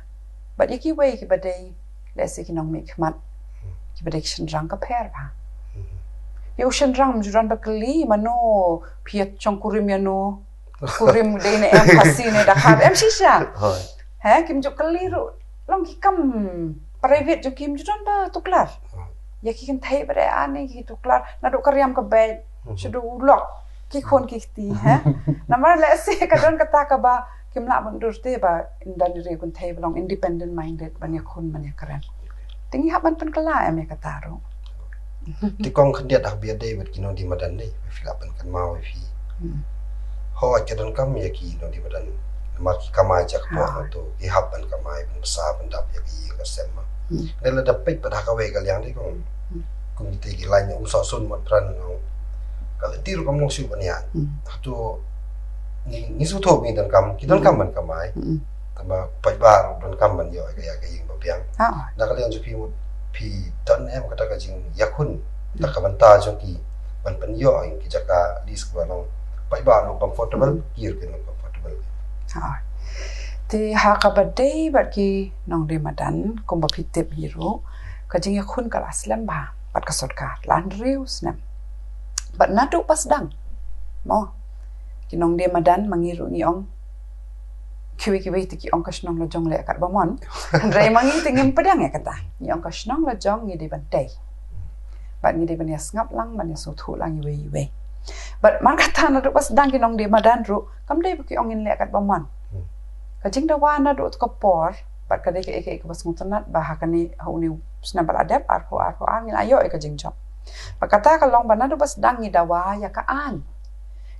Bad ïa kiwei kiba dei, lehse ki nongmihkhmat, hmm, kiba dei ki shynrang ka pher bha. Hmm. Ïa u shynrang ym ju don ba kylli, mano phi ïa shong kurim ïano, kurim dei ne em, Khasi ne Dkhar, em shisha. Hooid. He, kim ju kylli ruh. Long ki kam private jong ki, kim ju don ba tuklar. Hooid. Ïa ki kynthei ba dei ani ki tuklar. Naduh ka riam ka beit, mhm, sha u lok, ki khun ki kti, he. Namar lehse ka don kata kaba kim lah ban dur te ba ynda ki riew kynthei ba long independent minded ban ïakhun ban ïakren. Te ngi hap ban pynkylla em ïa kata ruh. Te kong khyndiat ha ka biang dei bad ki nongdie madan dei, phi lah ban kynmaw ïa phi. Hmm. Hooid, ka donkam ïa ki nongdie madan. Namar ki kamai jaka pok, ah, to ki hap ban kamai, ban bsa, ban dap ïa ki ïing ka sem ma. Hmm. Dei lada peit pat ha kawei ka liang dei kong. Hmm. Kum kita ki lain ym soh sun mut pran, ka lynti ruh kam long shuh ban ïaid. Hmm. Hato ngi, ngi sngewthuh ba ngi donkam, ki donkam, hmm, ban kamai. Hmm. Tangba paidbah ruh donkam ban ïoh ïa ka, ïa ka ïing ba biang. Ah. Na ka liang jong phi mut phi don em kata ka jingïakhun da, hmm, ka bynta jong ki ban pynïoh ïa ki jaka list kaba long paidbah long comfortable, hmm, ki ruh kin long comfortable. Ah. Te ha kaba dei bad ki nongdie madan kumba phi tip hi ruh, ka jingïakhun ka la slem bha bad ka sorkar la hynriew snem. Bad naduh ba sdang, mo, ki nongdie madan ma ngi ruh ngi ong, kiwei kiwei te ki ong ka shnong la jong leh katba mon. Hynrei ma ngi te ngim pdiang ïa kata. Ngi ong ka shnong la jong ngi dei ban tei. Bad ngi dei ban ïasngap lang, ban ïasngewthuh lang iwei iwei. Bad man kata naduh ba sdang ki nongdie madan ruh, kam dei ba ki ong ngin leh katba mon. Hmm. Ka jingdawa naduh ka por, bad ka dei kaei kaei kaba sngewtynnat ba ha kane, ha une u snem ba la dep, arphew, arphew ar, ngi la ïoh ïa ka jingjop. Bad kata ka long ba naduh ba sdang ngi dawa ïa ka aiñ.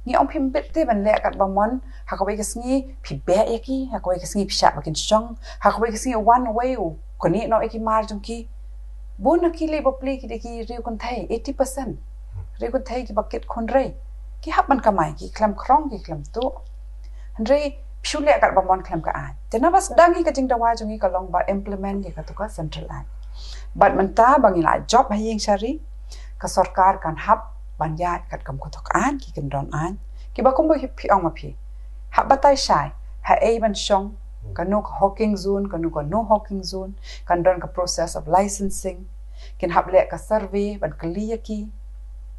Ngi ong phim bit te ban leh katba mon, ha kawei ka sngi phi beh ïa ki, ha kawei ka sngi phi shah ba kin shong, ha kawei ka sngi wan uwei u knieh noh ïa ki mar jong ki. Bun na ki lei bapli ki dei ki riew kynthei, eighty percent. Re kynthei kiba kit khun re, ki hap ban kamai, ki khlem khrong, ki khlem tuh. Hynrei phi shu leh kat ba mon khlem ka aiñ. Te naba sdang hi ka jingdawa jong ngi ka long ba implement ïa kato ka Central Act. Bad mynta ba ngi la jop ha ïing shari, ka sorkar kan hap ban ïaid kat kam kato ka aiñ, ki kyndon aiñ. Kiba kumba phi ong ma phi, hap batai shai ha ei ban shong, kano ka hawking zone, kano ka no hawking zone, kan don ka process of licensing, kin hap leh ka survey ban kylli ïa ki.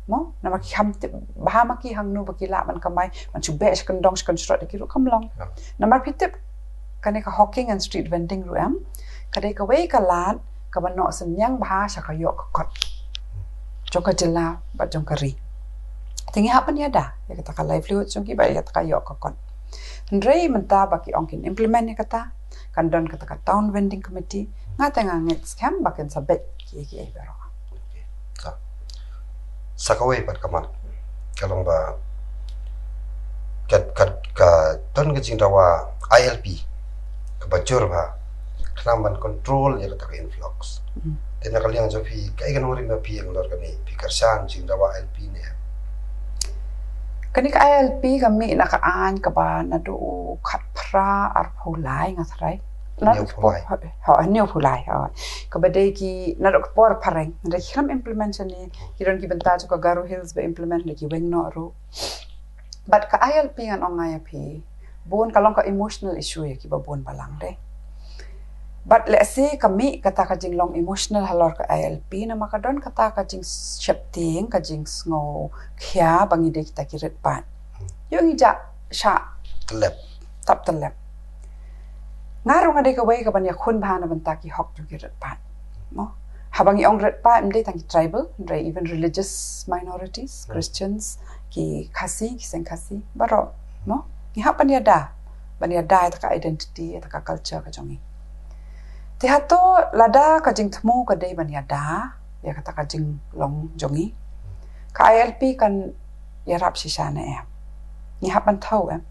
Mo, namar ki kham tip bha ma ki hangno ba ki lah ban kamai, ban shu beh sha kyndong sha kynshrot ïa ki ruh kam long. Namar phi tip, kane ka hawking and street vending ruh em, ka dei kawei ka lad kaba noh synñiang bha sha ka ïoh ka kot jong ka jylla bad jong ka ri. Te ngi hap ban ïada ïa kata ka livelihood jong ki bad ïa kata ka ïoh ka kot. Hynrei mynta ba ki ong kin implement ïa kata, kan don kata ka town vending committee, nga te nga ngeit skhem ba kin sa beit kiei kiei baroh. Sa kawei pat ka mat ka long ba ka ka ka don ka jingdawa I L P kaba jur bha khnang ban control ïa kata ka influx. Te na ka liang jong phi kaei ka nongrim ba phi ïa ngalor kane, phi kyrshan jingdawa I L P ne? Kane ka I L P ka mih na ka aiñ kaba naduh u khatphra arphew lai nga tharai. Naduh ki por, ha, hynñiewphew lai, ha. Kaba dei ki naduh ki por phareng, hynrei ki khlem implement shane, ki don ki bynta jong ka Garo Hills ba implement, hynrei ki weng noh ruh. Bad ka I L P ngan ong nga ïa phi, bun ka long ka emotional issue ïa kiba bun balang de. Bad lehse ka mih kata ka jinglong emotional halor ka I L P namar ka don kata ka jingsheptieng, ka jingsngew khia ba ngi dei kita ki rit paid. Ïoh ngi jah shah Tlep. tap tlep. Nga ruh nga dei kawei kaban ïakhun bha na bynta ki hok jong ki rit paid. Mo? Haba ngi ong rit paid, ym dei tang ki tribal, hynrei even religious minorities, Christians, ki Khasi, ki seng Khasi, baroh. Mo? Ngi hap ban ïada, ban ïada ïa kata ka identity, ïa kata ka culture ka jong ngi. Te hato lada ka jingthmu ka dei ban ïada ïa kata ka jinglong jong ngi, ka I L P kan ïarap shisha ne em? Ngi hap ban thew em?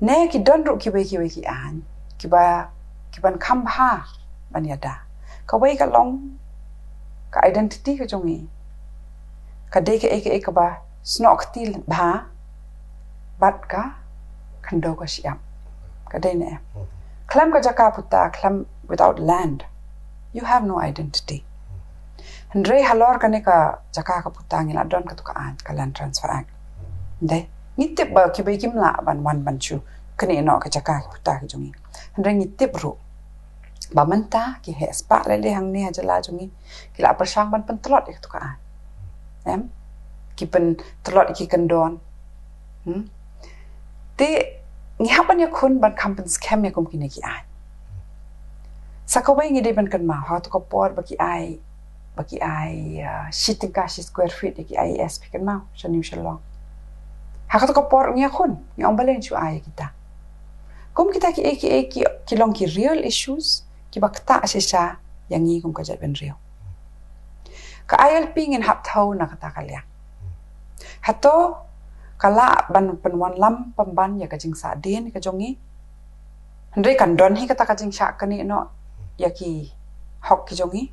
Ne ki don ruh kiwei kiwei ki aiñ kiba, kiban kham bha ban ïada. Kawei ka long ka identity ka jong ngi. Ka dei kaei kaei kaba snoh kti bha bad ka khyndew ka shyiap. Ka dei ne em? Khlem ka jaka puta, khlem, without land, you have no identity. Hynrei halor kane ka jaka ka puta ngi la don kato ka aiñ, ka Land Transfer Act. Dei, ngi tip ba kiba kim lah ban wan ban shu kane noh ka jaka ka puta ka jong ngi. Hynrei ngi tip ruh ba mynta ki heh spah lei lei hangne ha jylla jong ngi ki la pyrshang ban pyntlot ïa kato ka aiñ. Em? Ki pyntlot ïa ki kyndon. Hmm? Te ngi hap ban ïakhun ban kham pynskhem ïa kum kine ki aiñ. Sa kawei ngi dei ban kynmaw, ha kato ka por ba ki ai, ba ki ai, uh, shi tyngka shi square feet ïa ki I A S, phi kynmaw, sha New Shillong. Ha kato ka por ngi ïakhun, ngi ong balei shu ai ïa kita. Kum kita kiei kiei ki, ki long ki real issues kiba ktah shisha ïa ngi kum ka jaitbynriew. Ka I L P ngin hap thew na kata ka liang. Hato ka lah ban pynwanlam pynban ïa ka jingsahdien ka jong ngi? Hynrei kan don hi kata ka jingshah knieh noh ïa ki hok ki jong ngi.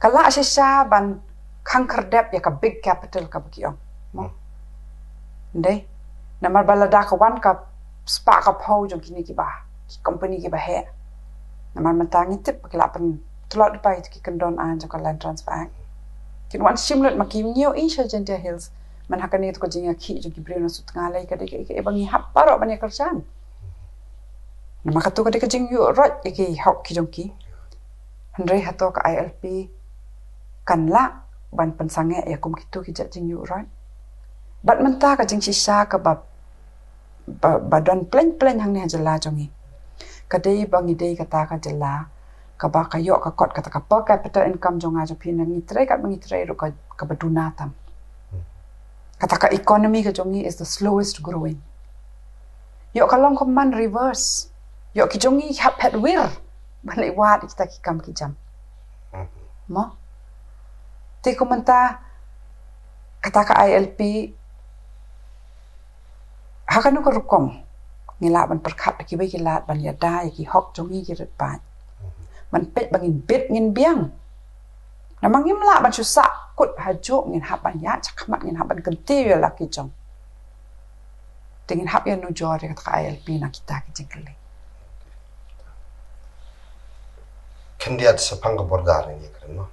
Ka lah shisha ban khang khyrdep ïa ka big capital kaba ki ong. Mo? Dei, namar ba lada ka wan ka spah ka phew jong kine kiba, ki company kiba heh. Namar mynta ngi tip ba ki la pyntlot pat ïa ki kyndon aiñ jong ka Land Transfer Act. Kin wan shim lut ma ki, ngi ïohi sha Jaintia Hills, man ha kane kato ka jingïakhih jong ki briew na Sutnga Lei, ka dei kaei kaei ba ngi hap baroh ban ïakyrshan. Namar kato ka dei ka jingïuhroit ïa ki hok ki jong ki. Hynrei hato ka I L P kan lah ban pynsangeh ïa kum kito ki jait jingïuhroit? Bad mynta ka jingshisha kaba, ba, ba don plein plein hangne ha jylla jong ngi, ka dei ba ngi dei kata ka jylla kaba ka ïoh ka kot, kata ka per capita income jong nga jong phi, ngi trei katba ngi trei ruh ka, kaba duna tam. Kata ka economy ka jong ngi is the slowest growing. Ïoh ka long kumban reverse. Ïoh ki jong ngi hap phet wir ban leit wad ïa kita ki kam ki jam. Mo? Te kumta kata ka I L P, ha kano ka rukom ngi lah ban pyrkhat da kiwei ki lad ban ïada ïa ki hok jong ngi ki rit paid? Ban peit ba ngin bit ngin biang. Namar ngim lah ban shu sah kut ha juk ngin hap ban ïaid shakhmat, ngin hap ban kyntiew ïa la ki jong. Te ngin hap ïanujor ïa kata ka I L P na kita ki jingkylli. Khyndiat shaphang ka border ngi ïakren mo.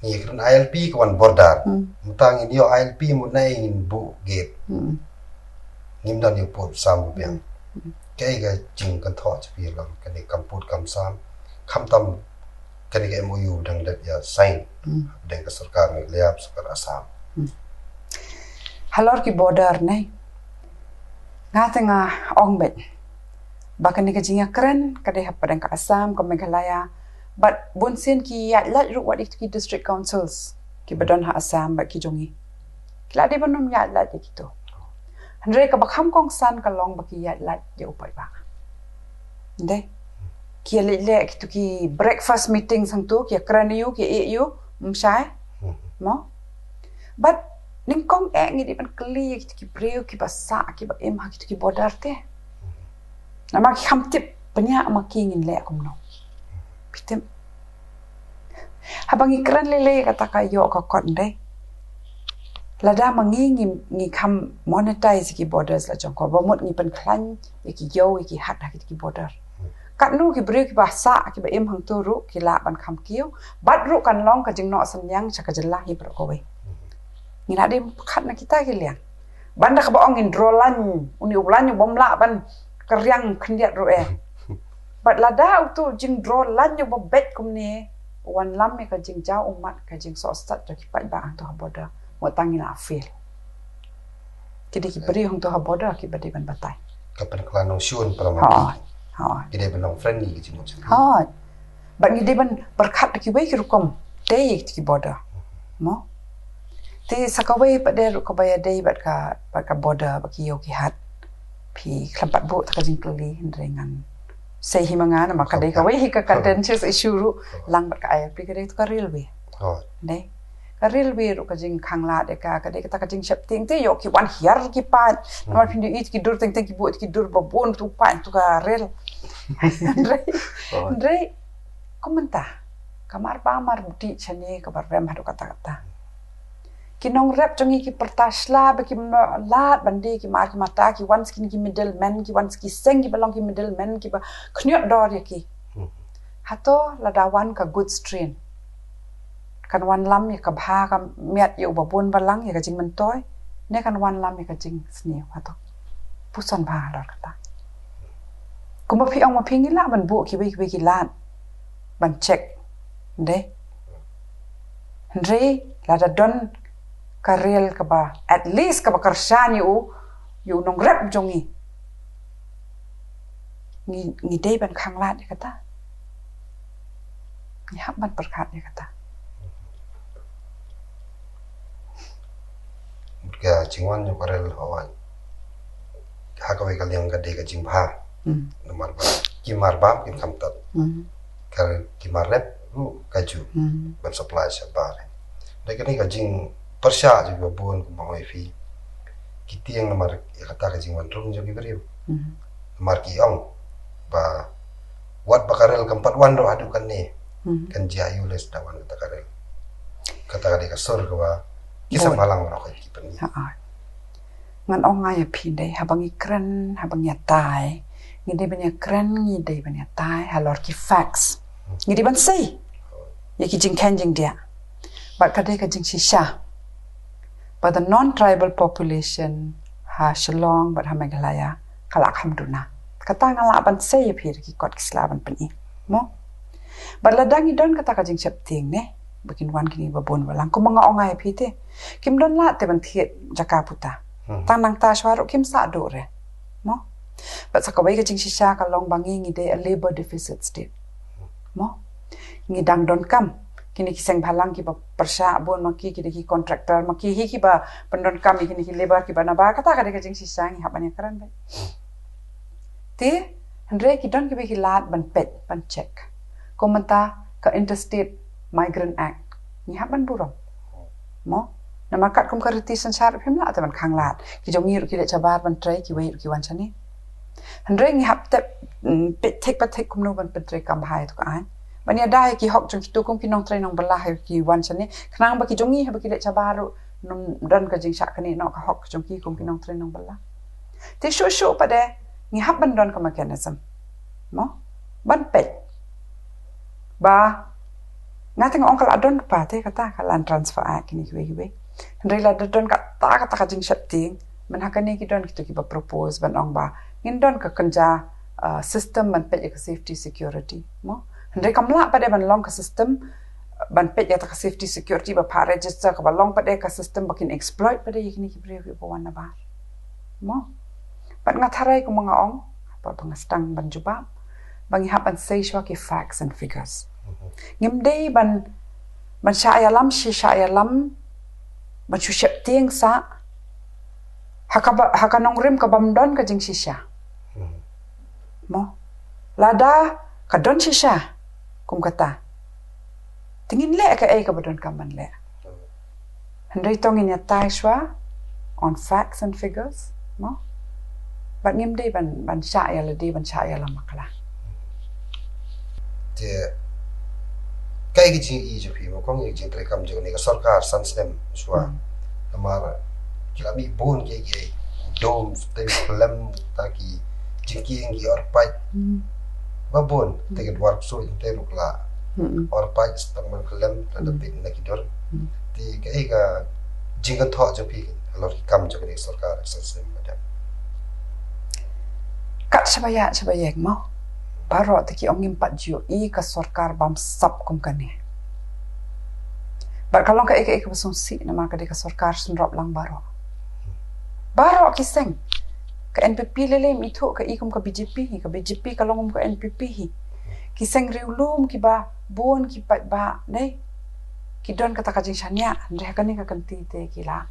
Ngi ïakren I L P ka wan border. Hmm. Mynta ngin ïoh I L P mut nai ngin buh gate. Hmm. Ngim don ïa pud sam biang. Hmm. Kaei ka jingkynthoh jong phi lang kane kam pud kam sam. Khamtam kane ka M O U dang dep ïa sign. Hmm. Dang ka sorkar Meghalaya, sorkar Assam. Hmm. Halor ki border ne. Nga te nga ong beit ba kane ka jingïakren ka dei hapdeng ka Assam, ka Meghalaya. Bad bun sien ki ïaid lait ruh wat ïa ki district councils kiba don ha Assam bad ki jong ngi. Ki la dei ban ym ïaid lait ïa kito. Hynrei kaba kham kongsan ka long ba ki ïaid lait ïa u paidbah. Dei. Ki ïa leh leh kito ki breakfast meeting hangto, ki ïakren ïa u, ki ïa ïa u, ym shai. Mo. Bad nyngkong eh ngi dei ban kylli ïa kito ki briew kiba sah, kiba im ha kito ki border te. Namar ki kham tip pynïaid ma ki ngin leh kumno. Phi tip. Haba ngi kren lei lei kata ka ïoh ka kot ndei. Lada ma ngi ngi, ngi kham monetize ki borders la jong ko, ba mut ngi pynkhlaiñ ïa ki ïew ïa ki hat ha ki border. Katno ki briew kiba sah kiba im hangto ruh ki lah ban kham kiew. Bad ruh kan long ka jingnoh synñiang sha ka jylla hi baroh kawei. Ngi la dei pyrkhat na kita ki liang. Ban da kaba ong ngin draw line, uni u line u bym lah ban kyrïang khyndiat ruh eh. Bad lada uto u jingdraw line u ba beit kumne, u wanlam ïa ka jingjaw ummat, ka jingsoh stat jong ki paidbah hangto ha border. Mo, tang ngi la fail. Ki dei ki briew hangto ha border kiba dei ban batai. Ka pynkylla nongshun para ma. Ha. Ha. Ki dei ban long friendly ki jingmut. Ha. Bad ngi dei ban pyrkhat da kiwei ki rukom. Te ïa ki border. Mo. Te sa kawei pat de ruh kaba ïadei bad ka, bad ka border bad ki ïew ki hat. Phi khlem pat buh ta ka jingkylli hynrei ngan sei hi ma nga namar ka dei kawei hi ka contentious issue ruh lang bad ka I L P ka dei to ka railway. Dei. Ka railway ruh ka jingkhanglad ïa ka, ka dei kata ka jingsheptieng te ïoh ki wan hiar ki paid. Namar phin ïohi ki dur teng teng ki buh ki dur ba bun tu paid tu ka rail. Hynrei, hynrei kum mynta ka marbam marbudih shane kaba rem haduh katta katta. Ki nongrep jong ngi ki pyrta shla ba kim lad ban die ki mar ki mata, ki wan sha ki middlemen, ki wan sha ki seng kiba long ki middlemen kiba khñiot dor ïa ki. Hato lada wan ka goods train kan wanlam ïa ka bha ka miat ïa uba bun balang ïa ka jingmyntoi, ne kan wanlam ïa ka jingsniew, hato puson bha halor kata. Kumba phi ong ma phi ngi lah ban buh kiwei kiwei ki lad ban check. Dei. Hynrei lada don ka rail kaba at least kaba kyrshan ïa u, ïa u nongrep jong ngi. Ngi, ngi dei ban khanglad ïa kata. Ngi hap ban pyrkhat ïa kata. Ka jingwan jong ka rail, hooid, ha kawei ka liang ka dei ka jingbha. Namar ba ki marbam kin kham tad. Ka ki marrep ruh ka ju ban supply shabar. Dei kane ka jingpyrshah jong kiba bun kumba ong ïa phi. Ki tieng namar ïa kata ka jingwan rung jong ki briew. Namar ki ong ba wat ba ka rel kam pat wan ruh haduh kane, kan jia ïa u lei da wan kata ka rel. Kata ka dei ka sur kaba ki sam halang ruh ki pynïaid. Ngan ong nga ïa phi dei, haba ngi kren, haba ngi ïatai, ngi dei ban ïakren, ngi dei ban ïatai halor ki facts. Ngi dei ban sei ïa ki jingkheiñ jingdiah. Bad ka dei ka jingshisha ba the non-tribal population ha Shillong bad ha Meghalaya ka la kham duna. Kata nga lah ban sei ïa phi da ki kot ki sla ban pyni. Mo? Bad lada ngi don kata ka jingsheptieng ne, ba kin wan kine ba bun balang, kumba nga ong ïa phi te, kim don lad te ban thied jaka puta. Tang nangta shuwa ruh kim sah duh re. Mo? Bad sa kawei ka jingshisha ka long ba ngi ngi dei a labor deficit state. Mo? Ngi dang donkam kine ki seng bhalang kiba pyrshah bun ma ki, ki dei ki contractor ma ki hi kiba pyndonkam ïa kine ki labor kiba nabar. Kata ka dei ka jingshisha ngi hap ban ïakren beit. Te hynrei ki don kiba ki lad ban peit ban check. Kum mynta ka Interstate Migrant Act ngi hap ban burom. Mo? Namar katkum ka riti synshar phim lah te ban khanglad. Ki jong ngi ruh ki leit shabar ban trei, kiwei ruh ki wan shane. Hynrei ngi hap tip, mm, peit thik pa thik kumno ban pyntreikam bha ïa tu ka aiñ. Ban ïada ïa ki hok jong kito kum ki nongtrei nongbylla ha ki wan shane. Khnang ba ki jong ngi haba ki leit shabar ruh, ym don ka jingshah kane noh ka hok jong ki kum ki nongtrei nongbylla. Te shuh shuh pat de ngi hap ban don ka mechanism. Mo? Ban peit. Ba nga te nga ong ka la don pat te kata ka Land Transfer Act kine kiwei kiwei. Hynrei lada don kata kata ka jingsheptieng, mynta ha kane ki don kito kiba propose ban ong ba ngin don ka kynja, uh, system ban peit ïa ka safety security. Mo? Hynrei kam lah pat de ban long ka system ban peit ïa ka safety security ba pha register, kaba long pat de ka system ba kin exploit pat de ïa kine ki briew kiba wan nabar. Mo? Pat nga tharai kumba nga ong, pat ba nga sdang ban jubab, ba ngi hap ban sei shuwa ki facts and figures. Ngim dei ban, ban shah ïalam shi shah ïalam, ban shu sheptieng sa ha kaba, ha ka nongrim kaba ym don ka jingshisha. Mo? Lada ka don shisha kum kata, te ngin leh kaei kaba donkam ban leh. Hynrei to ngin ïatai shuwa on facts and figures. Mo? Bad ngim dei ban, ban shah ïalade, ban shah ïalam bakla. Te kaei ka jingïohi jong phi, mo, kong, ïa ka jingtrei kam jong kane ka sorkar san snem shuwa? Namar ki la mih bun kiei kiei, dom, te khlem, ta ki jingkieng ki orpait. Ba bun, te ka dwar ksuid te ruh la orpait, stang man khlem, la da pit na ki dur. Te kaei ka jingkynthoh jong phi halor ki kam jong kane ka sorkar san snem ba dep? Kat shaba ïa, shaba ïeng, mo. Baroh te ki ong ngim pat ju ïohi ka sorkar bamsap kum kane. Bad ka long kaei kaei kaba sngewsih namar ka dei ka sorkar synrop lang baroh. Baroh ki seng. Ka N P P lei lei ym ithuh ka i kum ka B J P hi, ka B J P ka long kum ka N P P hi. Ki seng riewlum kiba bun ki paidbah, dei, ki don kata ka jingshaniah, hynrei ha kane ka kynti te ki la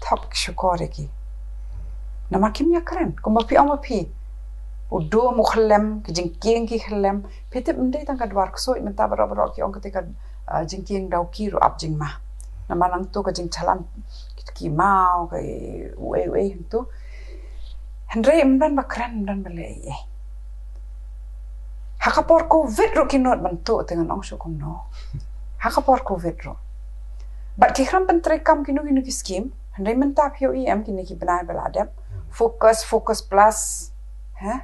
thok shukor ïa ki. Namar kim ïakren, kumba phi ong ma phi, u dom u khlem, ki jingkieng ki khlem. Phi tip ym dei tang ka dwar ksuid, mynta baroh baroh ki ong kata ka, ah, jingkieng dawki ruh ap jingma. Namar nangtu ka jingchalan ki maw, ka uei uei hangtu. Hynrei ym don ba kren, ym don ba leh ei ei. Ha ka por covid ruh ki nud ban tuh, te ngan ong shuh kumno. Ha ka por covid ruh. Bad ki khlem pyntreikam kino kino ki skim, hynrei mynta phi ïohi em kine ki bnai ba la dep. Focus, Focus Plus. He?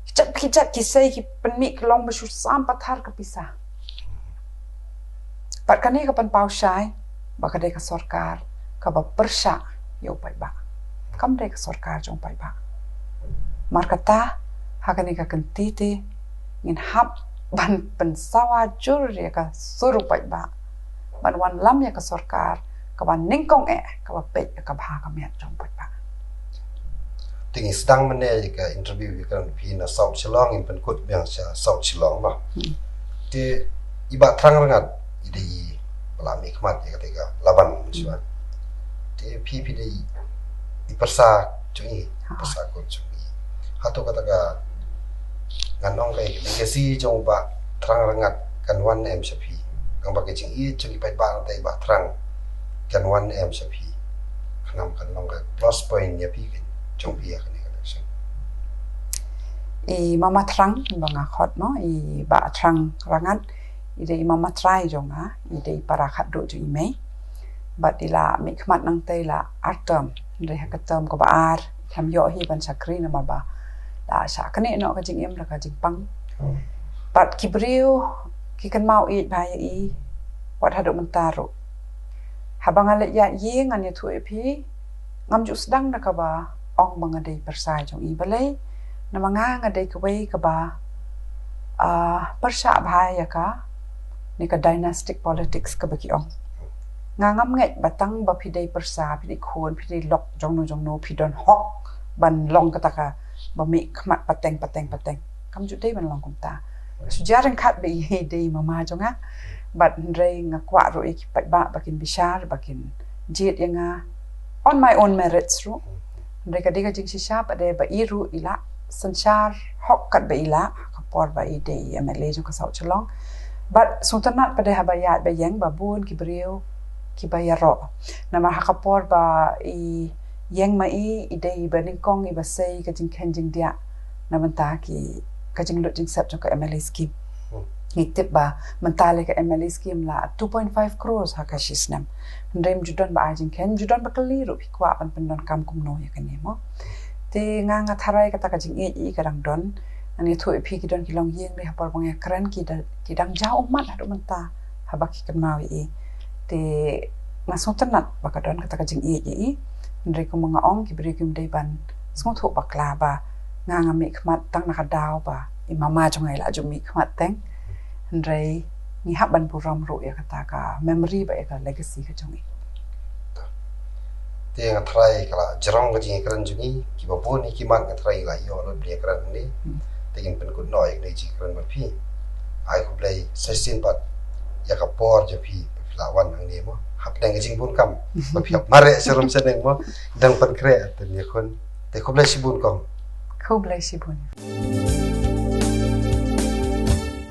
Ki jait, ki jait, ki sei, ki pynmih, ki long ba shu sam pathar ka pisa. Bad kane ka pynpaw shai ba ka dei ka sorkar kaba pyrshah ïa u paidbah. Kam dei ka sorkar jong u paidbah. Namar kata, ha kane ka kynti te, ngin hap ban pynsawa jur ïa ka sur u paidbah. Ban wanlam ïa ka sorkar kaba nyngkong eh, kaba peit ïa ka bha ka miat jong u paidbah. Te ngi sdang mynne ïa ka interview ïa ka phi na South Shillong, ngin pynkut biang sha South Shillong, mo. Te i Bah Thrang Rngat, i dei i ba la mihkhmat ïa kata ka Laban mynshuwa. Te phi, phi dei i pyrsa jong i, pyrsa kot jong i. Hato kata ka, ngan ong ka legacy jong u Bah Thrang Rngat kan wan ne em sha phi? Ngan ba ka jingïeit jong i paidbah, ngan ta i Bah Thrang kan wan ne em sha phi? Khnang kan long ka plus point ïa phi, kan jong phi ïa kane ka election. I Mama Thrang, ba nga khot, mo, i Bah Thrang Rngat, i dei i mama trai jong nga, i dei i para khatduh jong i mei. Bad i la mihkhmat nangta i la ar term, hynrei ha ka term kaba ar, i khlem ïoh hi ban shakri namar ba la shah knieh noh ka jingim da ka jingpang. Bad ki briew ki kynmaw ïeit bha ïa i wat haduh mynta ruh. Haba nga leit ïaid ïing ngan ïathuh ïa phi, ngam ju sdang da kaba ong ba nga dei pyrsa jong i, balei? Namar nga, nga dei kawei kaba, ah, pyrshah bha ïa kane ka dynastic politics kaba ki ong. Nga ngam ngeit ba tang ba phi dei pyrsa, phi dei khun, phi dei lok jongno jongno, phi don hok ban long kata kaba mihkhmat pateng pateng pateng. Kam ju dei ban long kumta. Shu jia ryngkat ba i dei i mama jong nga. Bad hynrei nga kwah ruh ïa ki paidbah ba kin bishar, ba kin jied ïa nga on my own merits ruh. Hynrei ka dei ka jingshisha pat de ba i ruh i la synshar hok katba i la, ha ka por ba i dei i M L A jong ka South Shillong. Bad sngewtynnat pat de haba ïaid ba ïeng ba bun ki briew kiba ïaroh. Namar ha ka por ba i ïeng ma i, i dei i ba nyngkong i ba sei ka jingkheiñ jingdiah na bynta ki, ka jinglut jingsep jong ka M L A scheme. Ngi tip ba mynta lei ka M L A scheme la two point five crores ha ka shi snem. Hynrei ym ju don ba ai jingkheiñ, ym ju don ba kylli ruh phi kwah ban pyndonkam kumno ïa kane mo. Te nga nga tharai kata ka jingïeit ïa i ka dang don. Ngan ïathuh ïa phi ki don ki longïing lei ha por ba nga ïakren ki da, ki dang jaw ummat haduh mynta haba ki kynmaw ïa i. Te nga sngewtynnat ba ka don kata ka jingïeit ïa i. Hynrei kumba nga ong, ki briew kim dei ban sngewthuh bakla ba nga nga mih khmat tang na ka daw ba i mama jong nga i la ju mih khmat teng. Hynrei ngi hap ban burom ruh ïa kata ka memory bad ïa ka legacy ka jong i. Te nga tharai ka la jrong ka jingïakren jong i, kiba bun ïa ki mat nga tharai la ïoh lut ban ïakren hangne. Te ngin pynkut noh ïa kane ka jingïakren bad phi. Ai khublei sa shisien pat ïa ka por jong phi, phi la wan hangne mo. Hapdeng ka jingbun kam ba phi hap mareh sharum shaneng mo, dang pynkhreh te ïa khun. Te khublei shibun kong. Khublei shibun.